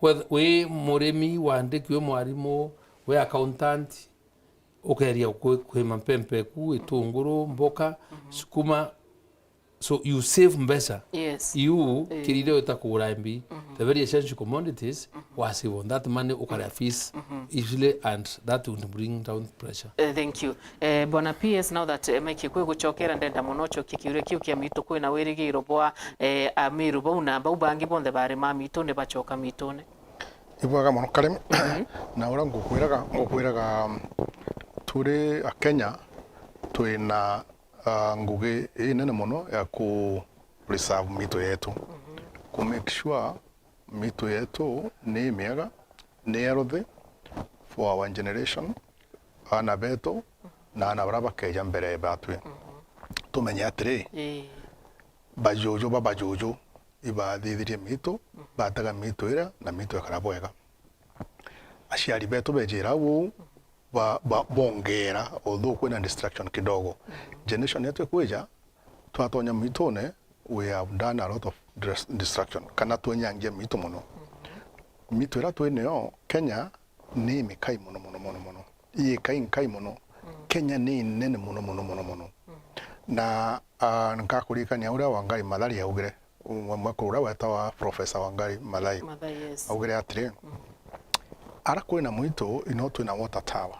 Whether wi murimi, wandiki, wi mwarimu, wi accountant, ukeria ku-, kuima mpempe eku, itunguru, mboka, sukuma. So you save mbeca. Yes. You, ii, kirire wita kugura mbi, the very essential commodities, wa save on that money, ukaria fees easily, and that would bring down pressure. Eh, thank you. Eh, Bwana P S, now that, eh, Mike kwi gucokera, ndenda muno ucokie kiuria kiu kia mitu, kwina wirigiro bwa, eh, Amiru bau na bau bangi bonthe barima mitu ni bacoka mitune? Ibwega mono Karimi. Na uria ngukwiraga, ngukwiraga, um, turi Akenya twina, uh, ngugi inene mono ya ku preserve mitu yetu. Ku make sure mitu yetu ni miega, ni healthy for our generation, aana betu, na aana baria bakeja mbere batwi. Tumenye atiri, ii, bajuju ba bajuju, ibathithirie miitu, batega miitu iria, na miitu ikara bwega. Aciari betu bejira uu, ba, ba, bongera, although kwina distraction kidogo. Generation yetu ikwija, twatonya miitune, we have done a lot of dis-, distraction, kana twenyangia miitu mono. Miitu iria twi nayo Kenya ni mikai mono, mono, mono, mono. Ii ikai nkai mono. Kenya ni nene mono, mono, mono, mono. Na, ah, nkakuririkania uria Wangari Maathai augire, umwe mwekuru uria wetawa Professor Wangari Maathai. Maathai, yes. Augire atiri, ara kwina mwitu, ino twina water tower.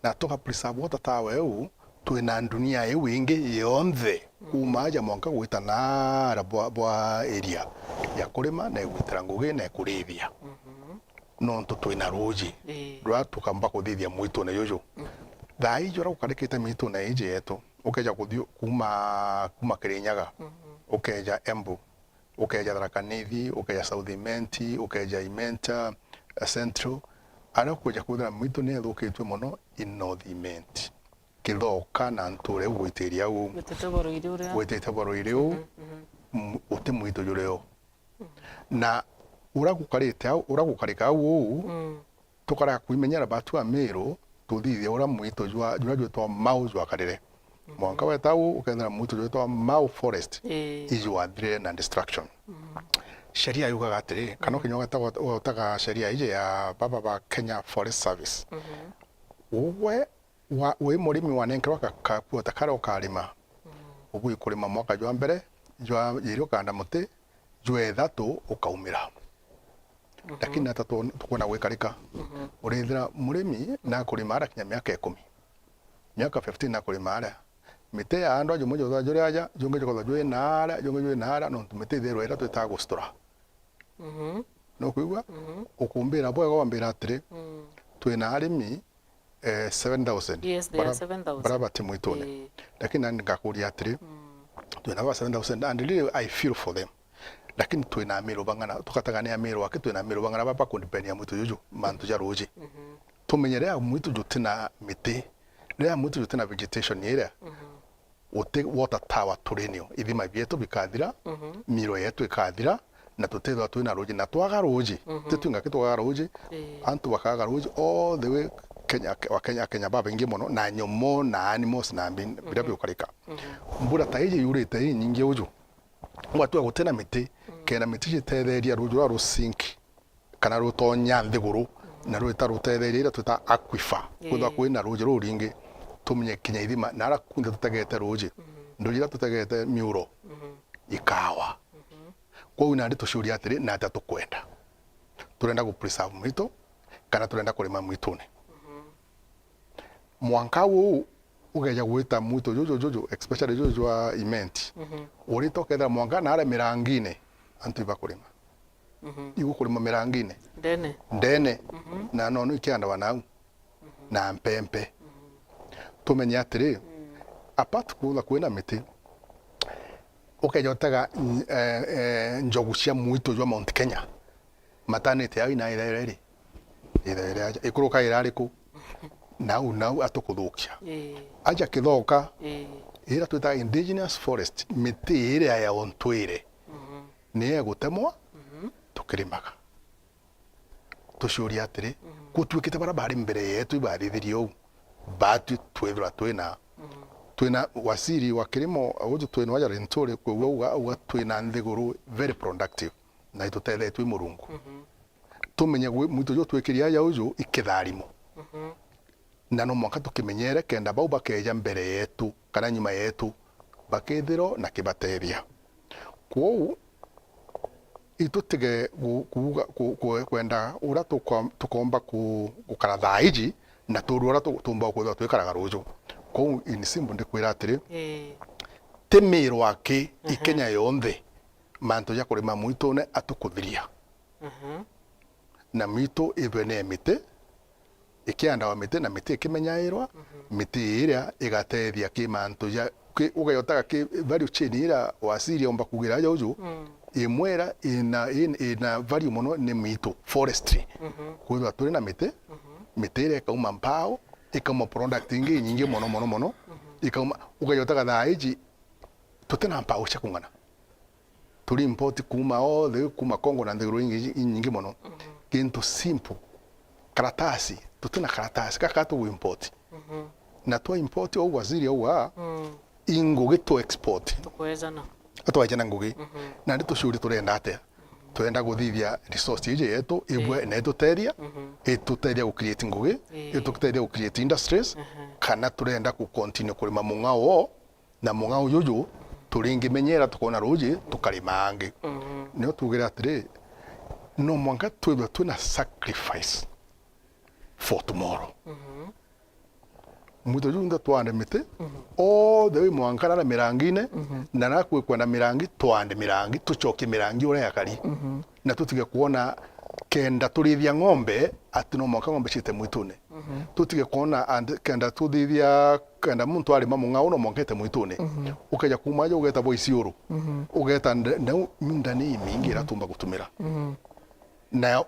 Na tuka preserve water tower iu, twina dunia iu ingi yonthe, kuma aja mwanka gwita naara bwa, bwa iria ya kurima na igwitira ngugi na ikurithia. Nontu twina ruuji, ii, ruria tukamba kuthithia mwitune juju. Thaa iji uria gukarikite miitune iji yetu, ukeja kuthi kuma, kuma Kirinyaga, ukeja Embu, ukeja Tharaka Nithi, ukeja South Imenti, ukeja Imenta, eh, Central, aria ukwija kwithira miitu ni ithukitue mono i North Imenti. Kithoka na ntuura iu gwitiria au. Gwitite boro iri uria. Gwitite boro iri u, mhm, mhm, m-, uti mwitu juri o. Na uria gukarite au, uria gukarika au uu, mm, tukara kwimenyera batu a Meru, tuthithia uria mwitu jwa, juria jwitwa Mau jwakarire. Mhm. Mwanka weta u, ukethira mwitu jwitwa Mau Forest, ii, ijwathirire na destruction. Mhm. Sheria yugaga atiri, kana, mhm, kinya ugeta-, ugetaga sheria iji ya baba ba Kenya Forest Service. Mhm. Ugwe wa, wi murimi wanenkerwa ka, kakuota karia ukarima, mhm, ubui kurima mwaka jwa mbere, jwa jiri ukanda muti, jwa ithatu ukaumira. Mhm. Lakini nata tu-, tukwona gwikarika. Mhm. Urithira murimi nakurima aria kinya miaka ikumi. Miaka fifteen nakurima aria. Miti ya andwa jumwe juthwa juri aja, jungi jukathwa jwi naria, jungi jwi naria, nontu miti ithirwa iria twitaga gustura. Mhm. Nukwigua? Mhm. Ukumbira bwega wambira atiri, mm, twina arimi, eh, seven thousand. Yes, there are bara, seven thousand. Bara bati mwitune. Ii. Lakini nani ngakuria atiri, mm, twina ba seven thousand, and really I feel for them. Lakini twina Amiru bang'ana, tukatagania Amiru aki, twina Amiru bang'ana baba kundipenia mwitu juju, mantu ja ruji. Mhm. Tumenye riria mwitu jutina miti, riria mwitu jutina vegetation iria, mhm, uti water tower turi nio, ithima bietu bikathira, mhm, miro yetu ikathira, na tutithwa twina ruji, na twaga ruji, mhm, ti twingaki twaga ruji, ii, antu bakaga ruji all the way Kenya, wa Kenya, Kenya babaingi mono, na nyomo, na animals, na mbi-, biria, mhm, biukarika. Mhm. Mbura ta iji yurite inyingi uju, gwatuga gutina miti, mm, kenda miti jitetheria ruji rwa rusink, kana rutonya nthiguru, na rwita rutetheria iria twita aquifer. Ii. Kwithwa kwina ruji ruringi, tumenye kinya ithima, na ara kunthe tutegete ruji, mm, nduji iria tutegete miuro, mhm, ikawa. Mhm. Kwou nandi tuciuria atiri, na atia tukwenda? Turenda gu preserve mwitu, kana turenda kurima mwitune? Mhm. Mwanka uu ugeja gwita mwitu juju, juju, especially juju jwa Imenti. Mhm. Urite ukethira mwanka naria mirangine, antu ibakurima. Mhm. Igukurima mirangine. Ndene. Ndene. Mhm. Na nono ikiandawa nau. Mhm. Na mpempe. Mhm. Tumenye atiri, mm, apart kuuga kwina miti, ukeja utega, eh, eh, njogu cia mwitu jwa Mount Kenya. Matanite au ina ithaira iri. Ithaira aja. Ikurukaira ariku? Nau, nau atukuthukia. Ii. Aja kithoka, ii, ira twitaga indigenous forest, miti iria ya untwire, mhm, ni egutemwa, mhm, tukirimaga. Tuciuria atiri, mhm, gutuikite bara bari mbere yetu ibathithirie uu, batwi twithirwa twina, mhm, twina waziri wa kirimo, uju twina waja Linturi, kwou uga, uga twina nthiguru very productive. Na itutethetwe i Murungu. Mhm. Tumenye gwi-, mwitu ju twikiri aja uju i kitharimo. Mhm. Na no mwanka tukimenyere kenda bau bakeja mbere yetu kana nyuma yetu bakithirwa na kibatethia. Kwou itutige gu-, kuuga, ku-, ku-, kwenda uria tukwa-, tukomba ku-, gukara thaa iji na turu uria tu-, tumba kwithirwa twikaraga ruju. Kwou in simple ndikwira atiri, ii, ti Miru aki, i, aha, Kenya yonthe mantu ja kurima mwitune atukuthiria. Mhm. Na mitu ithwe ni miti, ikiandawa miti na miti ikimenyairwa, mhm, miti iria igatethia ki mantu ja, ki, ugeotaga ki value chain iria waziri omba kugira aja uju, mm, imwe iria ina, in-, ina value mono ni mitu, forestry. Mhm. Kwithwa turi na miti, mhm, miti iria ikauma mbao, ikauma product ingi inyingi mono, mono, mono, mhm, ikauma, ugeotaga thaa iji tutina mbao cia kung'ana. Turi import kuuma all the way kuuma Congo na nthiguru ingi inyingi mono. Mhm. Gintu simple. Karatasi. Tutina karatasi. Gaka tugu import. Mhm. Na twa import, ou waziri auga, mm, i ngugi tu export. Tukwejana. Atwejana ngugi. Mhm. Nandi tuciuria turenda atia? Twenda kuthithia resource iji yetu, ibwe, ii, na itutethia, mhm, itutethia ku create ngugi, ii, itutethia ku create industries, mhm, kana turenda ku continue kurima mung'ao, na mung'ao juju turingimenyera tukona ruuji tukarima angi. Mhm. Nio tuugire atiri, no mwanka twithwe twina sacrifice for tomorrow. Mhm. Mwito junthe twande miti, mhm, all the way mwanka nara mirangine, mhm, na nakwi kwenda mirangi, twande mirangi, tucokie mirangi uria yakari. Mhm. Na tutige kwona kenda turithia ng'ombe, ati no mwanka ng'ombe ciite mwitune. Mhm. Tutige kwona and kenda tuthithia, kenda muntu arima mung'ao no mwanka ite mwitune. Mhm. Ukeja kuuma aja ugeta bwa Isiuru. Mhm. Ugeta nde-, ndeu minda ni imingi ira, mhm, tumba gutumira. Mhm. Na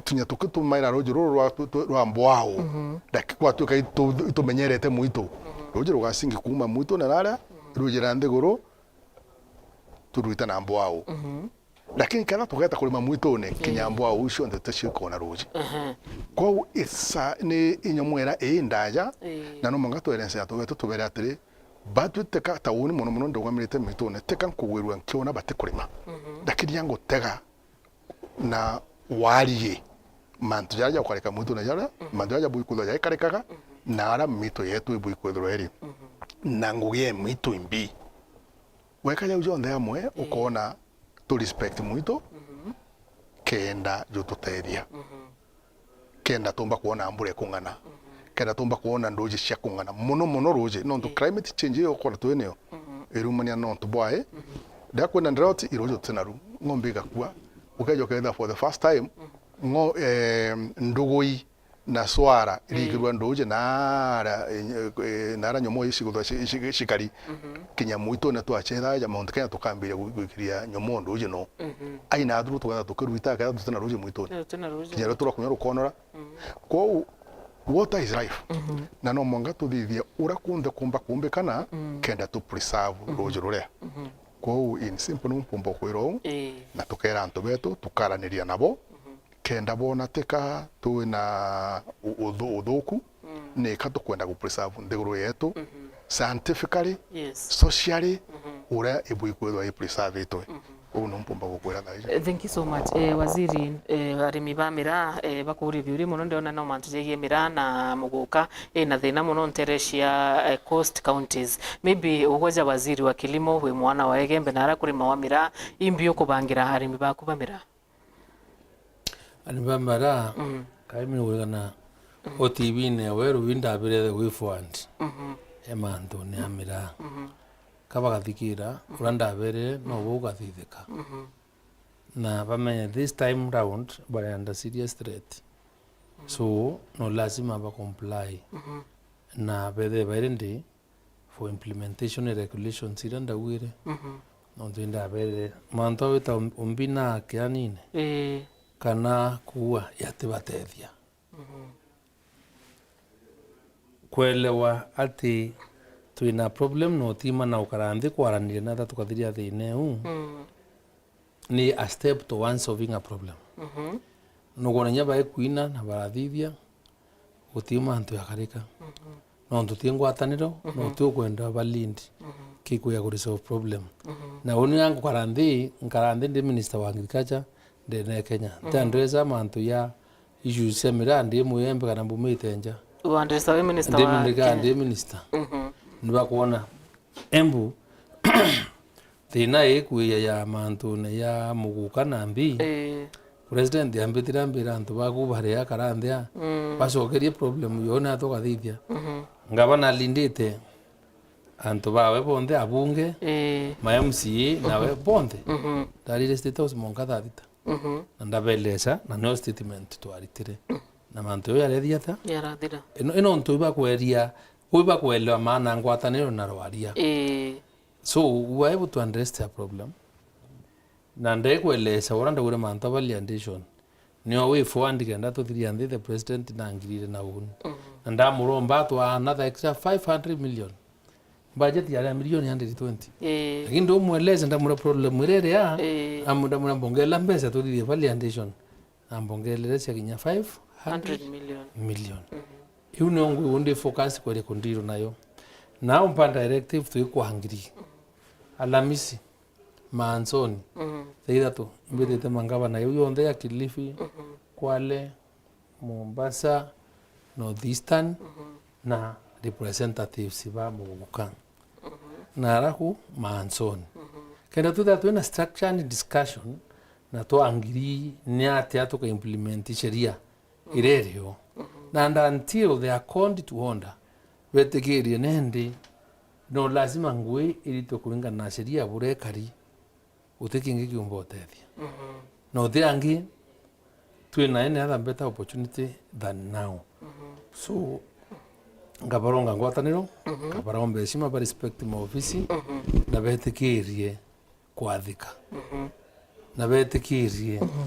tunya tukitumaira ruuji ruru rwa, tu-, tu-, rwa mbwao, mhm, na ki-, gwatuika itu-, itumenyerete mwitu. Mhm. Ruuji rugacingi kuuma mwitu na naria, mhm, ruuji ra nthiguru, turwita na mbwao. Mhm. Lakini kenda tugeta kurima mwitune, ii, kinya mbwao iu cionthe tucikona ruuji. Ehe. Kwou it's a, ni inyomwera ii ndaja, ii, na no mwanka twere ncea tubetu tubere atiri, batwi teka ta uni mono mono ndugamirite mwitune, teka nkugwirua nkiona batikurima. Mhm. Lakini ya ngutega na warie mantu jaria jaukarika mwitune jaria, mhm, mantu jaria jabui kwithirwa jaikarikaga, mhm, na aria miito yetu ibui kwithirwa iri, mhm, na ngugi ya miito imbi. Weka jau jonthe amwe, ii, ukoona tu respect mwito, mhm, kenda jututethia. Mhm. Kenda tumba kwona mbura ikung'ana. Mhm. Kenda tumba kwona nduuji cia kung'ana. Mono mono ruuji, nontu, ii, climate change iyo ukona twi niyo, mhm, irumania nontu bwa i. Mhm. Riria kwina drought, iruuji tutina ru. Ng'ombe igakua. Ukeja ukethira for the first time, mhm, ng'o-, eh, ndugui na swara, ii, irigirwa nduuji naara, eh, eh, naara nyomoo icigutha ci-, ci-, cikari. Mhm. Kinya mwitune twacethaga ja Mount Kenya tukambiria gwi-, gwikiria nyomoo nduuji no. Mhm. Aina athuru tugatha tukirwita kethira tutina ruuji mwitune. Tutina ruuji. Kinya riria turakunya rukonora. Mhm. Kwou, water is life. Mhm. Na no mwanka tuthithie uria kunthe kumba kumbikana, mm, kenda tu preserve, mhm, ruuji ruria. Mhm. Kwou, in simple, ni mpumba ukwira uu, ii, na tukera antu betu, tukaraniria nabo, mhm, kenda boona tika twina u-, uthu-, uthuku, mm, nika tukwenda gu preserve nthiguru yetu, mhm, scientifically, yes, socially, mhm, uria ibui kwithwa i preserve itwe. Mhm. Uu niu mpumba gukwira thaa iji. Eh, thank you so much. Eh, Waziri, eh, arimi ba miraa, eh, bakuuria biuria mono, ndiona no mantu jegie miraa na muguka, ina thina mono ntere cia, eh, coast counties. Maybe ugwe ja waziri wa kilimo, wi mwana wa Igembe na aria kurimawa miraa, imbi ukubangira arimi baku ba miraa? Ani ba mara, mm, kaimi wigana, mm, o T V-ini ya Weru, indabire the way forward. Mhm. E mantu ni a miraa. Mhm. Ka bagathikira, mhm, uria ndabere, no, mhm, bo ugathithika. Mhm. Na bamenye this time round, bari under serious threat. Mhm. So, no lazima ba comply. Mhm. Na bethe bairi ndi, for implementation ya regulations iria ndaugire. Mhm. Nontu indaberere mantu a gwita um-, umbi na kianine, ii, kana kuua yatibatethia. Mhm. Kwelewa ati twina problem na utima na ukara nthi kwaraniria na tukathiria thina iu. Mm. Ni a step towards solving a problem. Mhm. Nukwona inya baikuina na barathithia, guti mantu jakarika. Mhm. Nontu ti ngwataniro, mhm, no ti ukwenda ba lead, mhm, kikuya ku resolve problem. Mhm. Na uni ngukara nthi, nkara nthi ndi minister wa agriculture, ndene Kenya. Mhm. Ntiandresa mantu ya issues cia miraa, ndi mwiyembe kana mbumite nja. Wandresa wi minister wa Kenya? Ndi minister. Mhm. Nibakwona. Embu, thina ikuiya ya mantune ya muguka na mbi. Ii. President ambitire ambira antu baku baria kara nthia, mm, bacokerie problem yo na tugathithia. Mhm. Ngavana alindite antu bawe bonthe, abunge, ii, ma M C A, nawe, mhm, bonthe. Mhm. Ndarire State House monka thaa thita. Mhm. Na ndabelesa, na nio statement twaritire. Mm. Na mantu yo yarethia ata? Yarathira. Ino, ino ntu ibakweria, ibakwerewa maana ngwataniro na rwaria. Ii. So, we are able to address their problem. Na ndekwelesa, uria ndagure mantu a validation, nio way forward kenda tuthiria nthi the president nangirire na uni. Mhm. Na ndamuromba atwa another extra five hundred million. Budget yari ya milioni hundred twenty. Ii. Lakini ndumweleza, ndamwira problem iria iri aa, ii, amu-, ndamwira mbongela mbeca tuthithie value addition. Na mbongelere cia kinya five hundred million. Hundred million. Mhm. Iu nio ngui undi focus kwere kundiru nayo. Now mpa directive twi kwa ngiri. Mhm. Alamisi, Maanzoni, mhm, thaa ithatu, mhm, imbitite mangavana iu yonthe ya Kilifi, mhm, Kwale, Mombasa, North Eastern, mhm, na representatives ba muguka. Mhm. Na araku Maanzoni. Mhm. Kenda twithira twina structure and discussion, na twangiri ni atia tuka implement sheria, mhm, iria irio. Mhm. Na and until they are called to order, betikirie nendi, no lazima ngui iritwe kuringana na sheria buria ikari. Guti kingi kiumba utethia. Mhm. Na uti angi, twina any other better opportunity than now. Mhm. So, ngabaronga ngwataniro, mhm, ngabaromba heshima, ba respect maofisi, mhm, na betikirie kwathika. Mhm. Na betikirie. Mhm.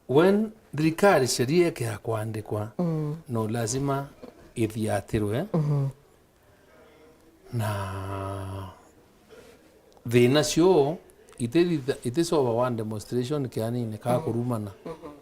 When thirikari sheria ikea kwandikwa, mm, no lazima ithiatirwe. Mhm. Na thina cio itithitha-, iticova wa demonstration kianine ka, mm, kurumana. Mhm.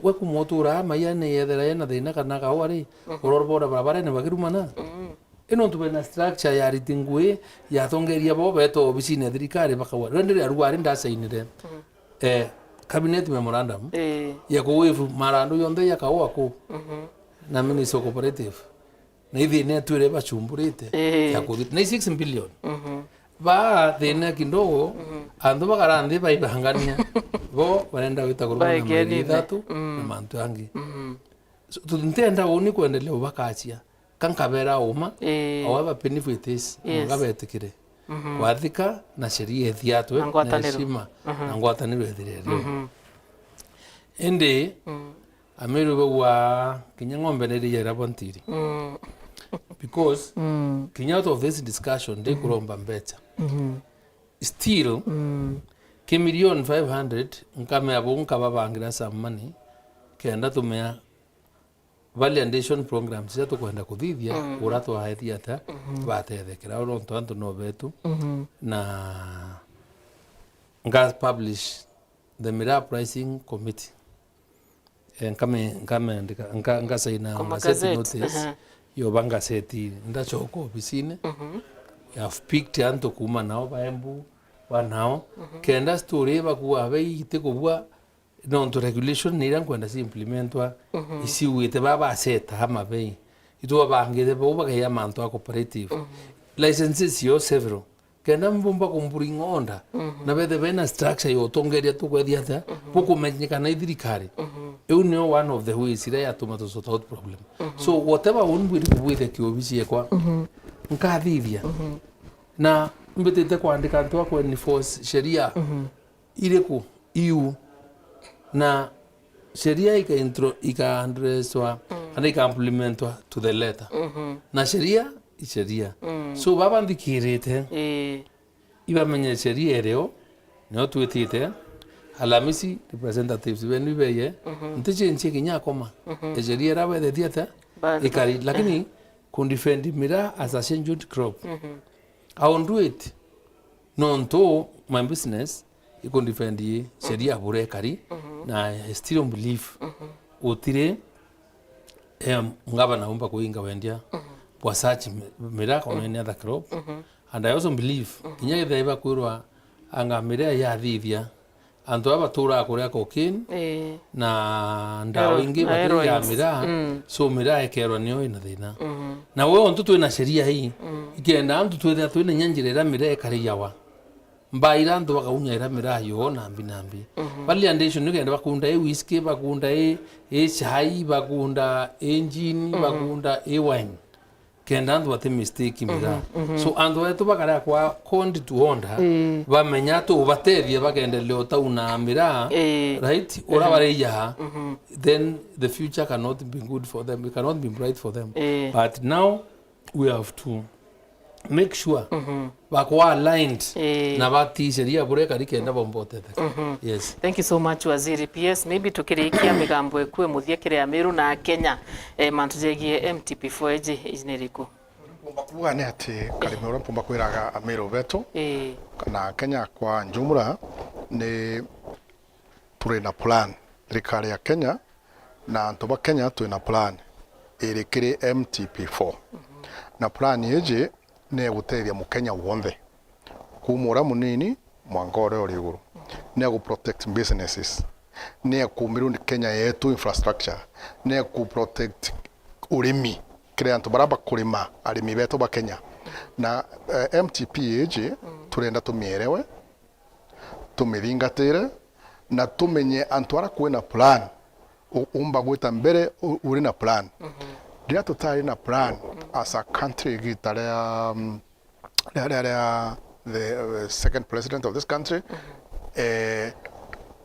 We kuma uturaa maia ni yethera yena thina kana kaua ri, mhm, urorobora barabarene bakirumana? Mm. I nontu bena structure ya riti ngui yatongeria bo beta obisine ya thirikari bakaua. Rende ria rugari ndasainire, mm, eh, cabinet memorandum, eh, ya kuwaive marandu yonthe ya kaua ku, mhm, na Ministry of Cooperative. Na ithina itwire bachumburite, eh, ya kuthi-, na i six billion. Mhm. Ba thina kidogo, mhm, antu bakara nthi baibangania. Bo barenda gwita kurumana na mairi ithatu, mm, na mantu angi. Mhm. So, tu-, ntienda uni kwendelea ubakacia. Ka nkabera uma, eh, however painful it is, yes, ngabetikire. Mhm. Kwathika na sheria ithiatwe, na ngwataniro, na heshima, mhm, na ngwataniro ithire rio. Mhm. Indi, mm, Ameru baua kinya ng'ombe ni iria irabwa ntiri. Mm. Because, mm, kinya out of this discussion, ndi, mhm, kuromba mbecha. Mhm. Still, mm, ki million five hundred, nkamea bau nkababangira some money, kenda tumea value addition programs iria tukwenda kuthithia, mm, ura twaethi ata, mhm, batethekera, ura nontu antu no betu. Mhm. Na nga publish the Miraa Pricing Committee. Eh, nkame-, nkamendika, nka-, ngasaina gazette notice, aha, yoba ngazeti, ndachoka obisine, mhm, I've picked antu kuma nao ba Embu, ba nao, mhm, kenda story bakua bei itikubua, nontu regulation ni iria nkwenda ci implementwa, mhm, iciugite ba baseta ama bei. Itwabangite bau bakaia mantu a cooperative. Mhm. Licenses cio several. Kenda mbumba kumbring order, mhm, na bethe bena structure ya utongeria tukwethia atia, mhm, bukumenyekana i thirikari. Mhm. Iu nio one of the ways iria yatuma tu sort out problem. Mhm. So, whatever uni mbwiri kubwithia kiobisi ekwa, mhm, nkathithia. Mhm. Na mbitite kwandika antu a ku enforce sheria, mhm, iriku iu, na sheria ika intro-, ika addresswa, mm, kana ika implementwa to the letter. Mhm. Na sheria i sheria. Mm. So, baba nthikirite, ii, ibamenye sheria irio, nio twitite, Alamisi representatives benu ibeye, mhm, ntichenjie kinya akoma. Mhm. E sheria ira bethetie ata? Ba-, ikari, lakini, mhm, kundefend miraa as a scheduled crop. Mhm. I will do it. Nontu my business ikundefend sheria bure ikari, mhm, na I still believe, mhm, gutiri, em, ngavana umba kuinga wendia, mhm, bwa such mi-, miraa kana, mhm, any other crop. Mhm. And I also believe, mhm, kinya kethira ibakwirwa anga miraa yathithia, antu aba baturaa kuria cocaine, ii, na ndawa, heroin, ingi na batiri ya heroins, miraa, mm, so miraa ikerwa nio ina thina. Mhm. Na we ontu twina sheria ii, mm, ikenda antu twithira twina inya njira iria miraa ikariawa. Mbaira antu bakaunyaira miraa yo nambi nambi. Mhm. Value addition nikenda bakunda i whisky, bakunda i, i chai, bakunda i gin, mhm, bakunda i wine. Kenda antu bati mistake miraa. Mhm, mhm. So, antu betu bakarea kwa called to order, ii, bamenya tubatethie bakendelea utauna miraa, ii, right? Ura, mhm, bariaga, mhm, then the future cannot be good for them, it cannot be bright for them. Ii. But now, we have to make sure, mhm, bakwa aligned, ii, na batii sheria bure kari kenda bomba utetheka. Mhm. Yes. Thank you so much, Waziri. P S, maybe tukirikia migambo ikue muthia kiri Ameru na Kenya, eh, mantu jegie M T P four eji, iji ni riku? Mpumba kuuga ni ati, Karimi, uria mpumba kwiraga Amiru betu, Ii. na Kenya kwa njumla, ni turi na plan. Thirikari ya Kenya na antu ba Kenya twi na plan iri kiri M T P four. Na plan iji ni ya gutethia Mukenya wonthe, kuuma uria munini mwanka uria uri iguru. Ni ya gu protect businesses, ni ya ku build Kenya yetu infrastructure, ni ya ku protect urimi, kiri antu baria bakurima, arimi betu ba Kenya. Na, eh, M T P iji turenda tumierewe, tumithingatire, na tumenye antu aria kwina plan, u-, umba gwita mbere u-, uri na plan. Riria tutari na plan as a country, igita ria, um, ria, ria, ria the, uh, second president of this country, eh,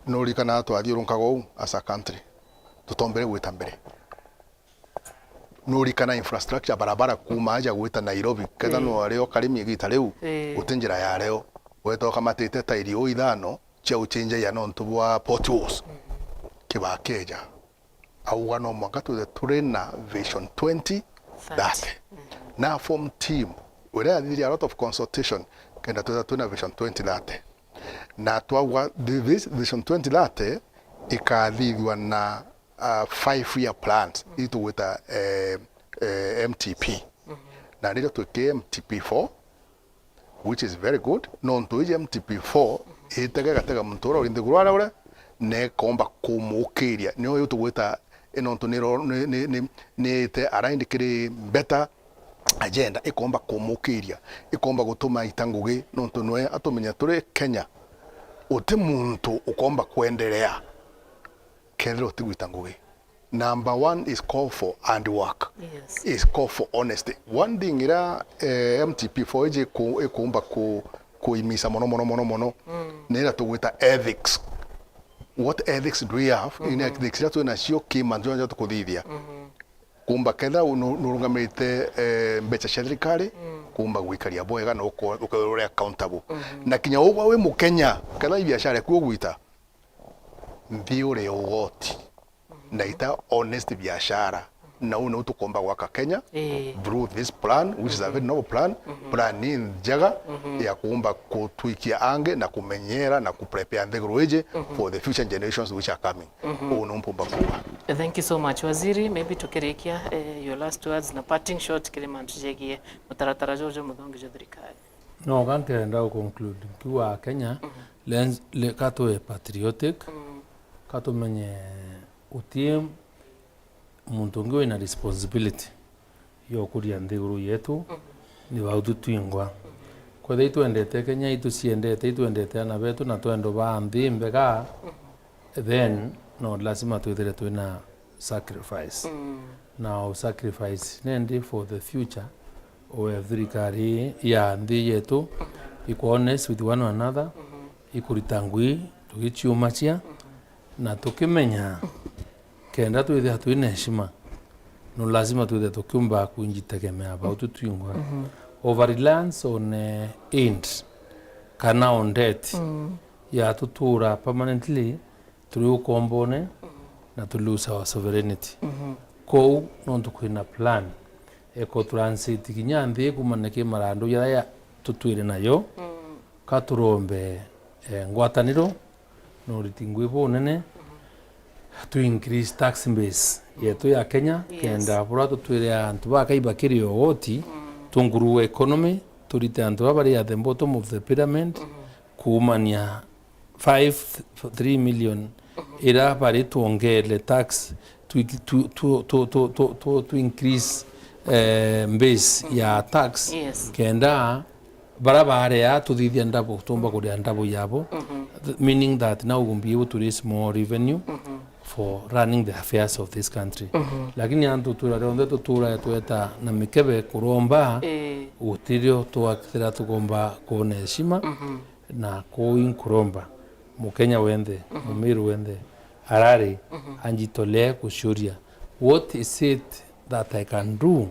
nurikana twathiurunkaga uu as a country, tutombere gwita mbere. Nurikana infrastructure, barabara kuuma aja gwita Nairobi, kethira Ii. no ario Karimi igita riu, Ii. guti njira ya reo. Weta ukamatite tairi uu ithano cia uchenjagia nontu bwa potholes. Kibaki eja, auga no mwanka twithe turi na Vision twenty thirty. Na form team, uria yathithirie a lot of consultation, kenda twitha twina Vision twenty thirty. Na twauga thi-, this Vision twenty thirty ikathithua na, uh, five year plans, ii tugwita, eh, eh, M T P. Na nirio twiki M T P four, which is very good, nontu iji M T P four itega igatega muntu uria uri nthiguru aria uri, na ikomba kumukiria. Nio yu tugwita, i nontu ni ro-, ni, ni, ni, ni ite aligned kiri better agenda, ikomba kumukiria, ikomba gutuma aita ngugi, nontu nwe atumenya turi Kenya, uti muntu ukomba kwenderea kethira utigwita ngugi. Number one is call for hard work. Yes. Is call for honesty. One thing ira, eh, M T P four iji iku-, ikumba ku-, kuimisa mono, mono, mono, mono, ni ira tugwita ethics. What ethics do we have? In ethics iria twi nacio, ki mantu jaria tukuthithia. Kumba kethira nu-, nurungamirite, eh, mbeca cia thirikari, kumba gwikaria bwega na uko-, ukorwe uri accountable. Na kinya ugwe wi Mukenya, kethira i biashara eku ugwita, mbi uri ugoti. Na ita honest biashara. Na uu niu tukomba gwaka Kenya, Ii. through this plan, which is a very noble plan. Plan ni njega ya kuumba kutwikia angi na kumenyera na kuprepare nthiguru iji for the future generations which are coming. Uu niu mpumba kuuga. Thank you so much, Waziri. Maybe tukirikia, eh, your last words na parting shot kiri mantu jegie mutaratara juju muthongi jwa thirikari. No, ka nkenda guconclude nkiuga Kenya, lens-, le-, ka tube patriotic, ka tumenye uti muntu ungi wina responsibility ya ukuria nthiguru yetu, ni bau tu twingwa. Kwethira itwendete Kenya, ituciendete, itwendete ana betu na twendo ba nthi mbega, then no lazima twithire twina sacrifice. Na u sacrifice nendi for the future, we thirikari ya nthi yetu iku honest with one another, ikurita ngui tugiciumacia, na tukimenya kenda twithia twina heshima, no lazima twithie tukiumba kunjitegemea bau tu twingwa. Over reliance on, eh, aid kana on debt ya tutura permanently turi ukombone na tu lose our sovereignty. Kou nontu kwina plan eko transit kinya nthi kumana ki marandu jaria tutwire nayo, ka turombe, eh, ngwataniro na uriti ngui bunene, tu increase tax base yetu ya Kenya, kenda buria tutwire antu bakai bakiri ogoti, tu grow economy, turite antu baba bari at the bottom of the pyramid, kuumania five, three million ira bari twongere tax, tu, tu increase, eh, base ya tax, kenda bara baria tuthithia ndabo, tumba kuria ndabo yabo. Th-, meaning that now we will be able to raise more revenue for running the affairs of this country. Lakini antu tutura rionthe tutura tweta na mikebe kuromba, gutirio twathira tukomba kuona heshima, na kuu inkuromba Mukenya wenthe, Mumiru wenthe, arari anjitolee kuciuria, what is it that I can do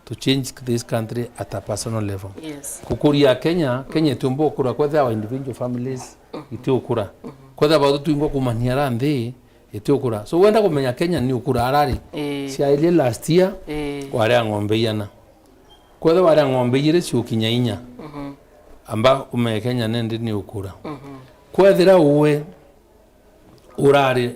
to change this country at a personal level? Yes. Kukuria Kenya, Kenya itiumba ukura kwethira our individual families itiukura. Kwethira batu twingwa kumania ara nthi itiukura. So wenda kumenya Kenya ni ukura arari. Ii. Ciairie last year, ii, wari a ng'ombe iana. Kwethirwa waria ng'ombe ijiri ciukinya inya, mhm, amba ume Kenya nindi ni ukura. Mhm. Kwethira uwe urari,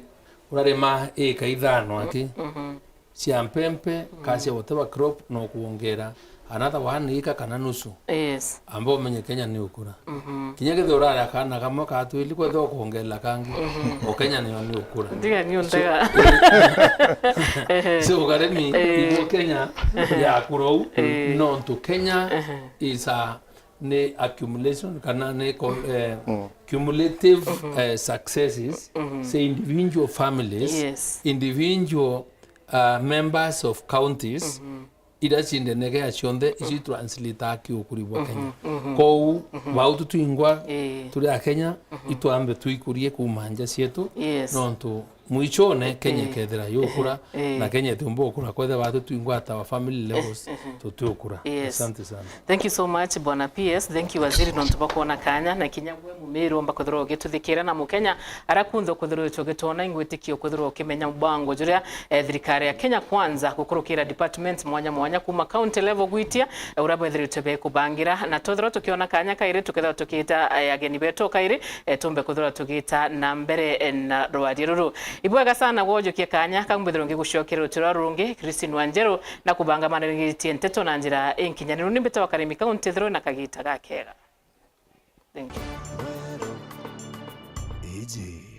urarima ika ithano aki, mhm, cia mpempe, mhm, kana cia whatever crop, no kuongera another one ika kana nusu. Yes. Amba umenye Kenya ni ukura. Mhm. Kinya kethira urari akana kamwe ka twili, kwethira ukuongerera kangi, mhm, o Kenya niyo ni ukura. Ndiga ni so, untega. Ehe. So, ukaremi, eh, ibo Kenya ya kurou, eh, nontu Kenya, ehe, is a, ni accumulation, kana ni co-, eh, mm, cumulative, mhm, eh, successes, mhm, say individual families, yes, individual, uh, members of counties, mhm, iria cindenegea cionthe, ici translate kiukuri bwa Kenya. Mhm, mhm. Kou, mhm, bau tutwingwa, eh, turi a Kenya, mhm, itwambe twikurie kuuma nja cietu, yes, nontu mwichone Kenya, eh, ikethira yukura, eh, na Kenya itiumba ukura, kwethira batu twingwa at our family levels, eh, eh, tutiukura. Yes. Asante sana. Thank you so much, Bwana P S. Thank you, Waziri, nontu bwa kwona kanya, na kinya gwe mumiru omba kwithirwa ugituthikira, na Mukenya ara kunthe ukwithirwa ucio ugitwona, ingwitikio kwithirwa ukimenya mubango juria, eh, thirikari ya Kenya Kwanza gukurukira departments mwanya mwanya kuma county level gwitia, eh, uria bwethiritwe bekubangira, na twethirwa tukiona kanya kairi, tukethirwa tukiita, eh, ageni betu kairi, eh, tumbe kwithirwa tugiita na mbere, eh, na rwaria ruru. Ibwega sana gwojukia kanya kau mbithirwe ngigucokera ruti rwa rungi, Christine Wanjeru, na kubanga manirigitie nteto na njira inkinyaniru. Ni mbitawa Karimi County, thirwe na kagita gakega. Thank you. Iji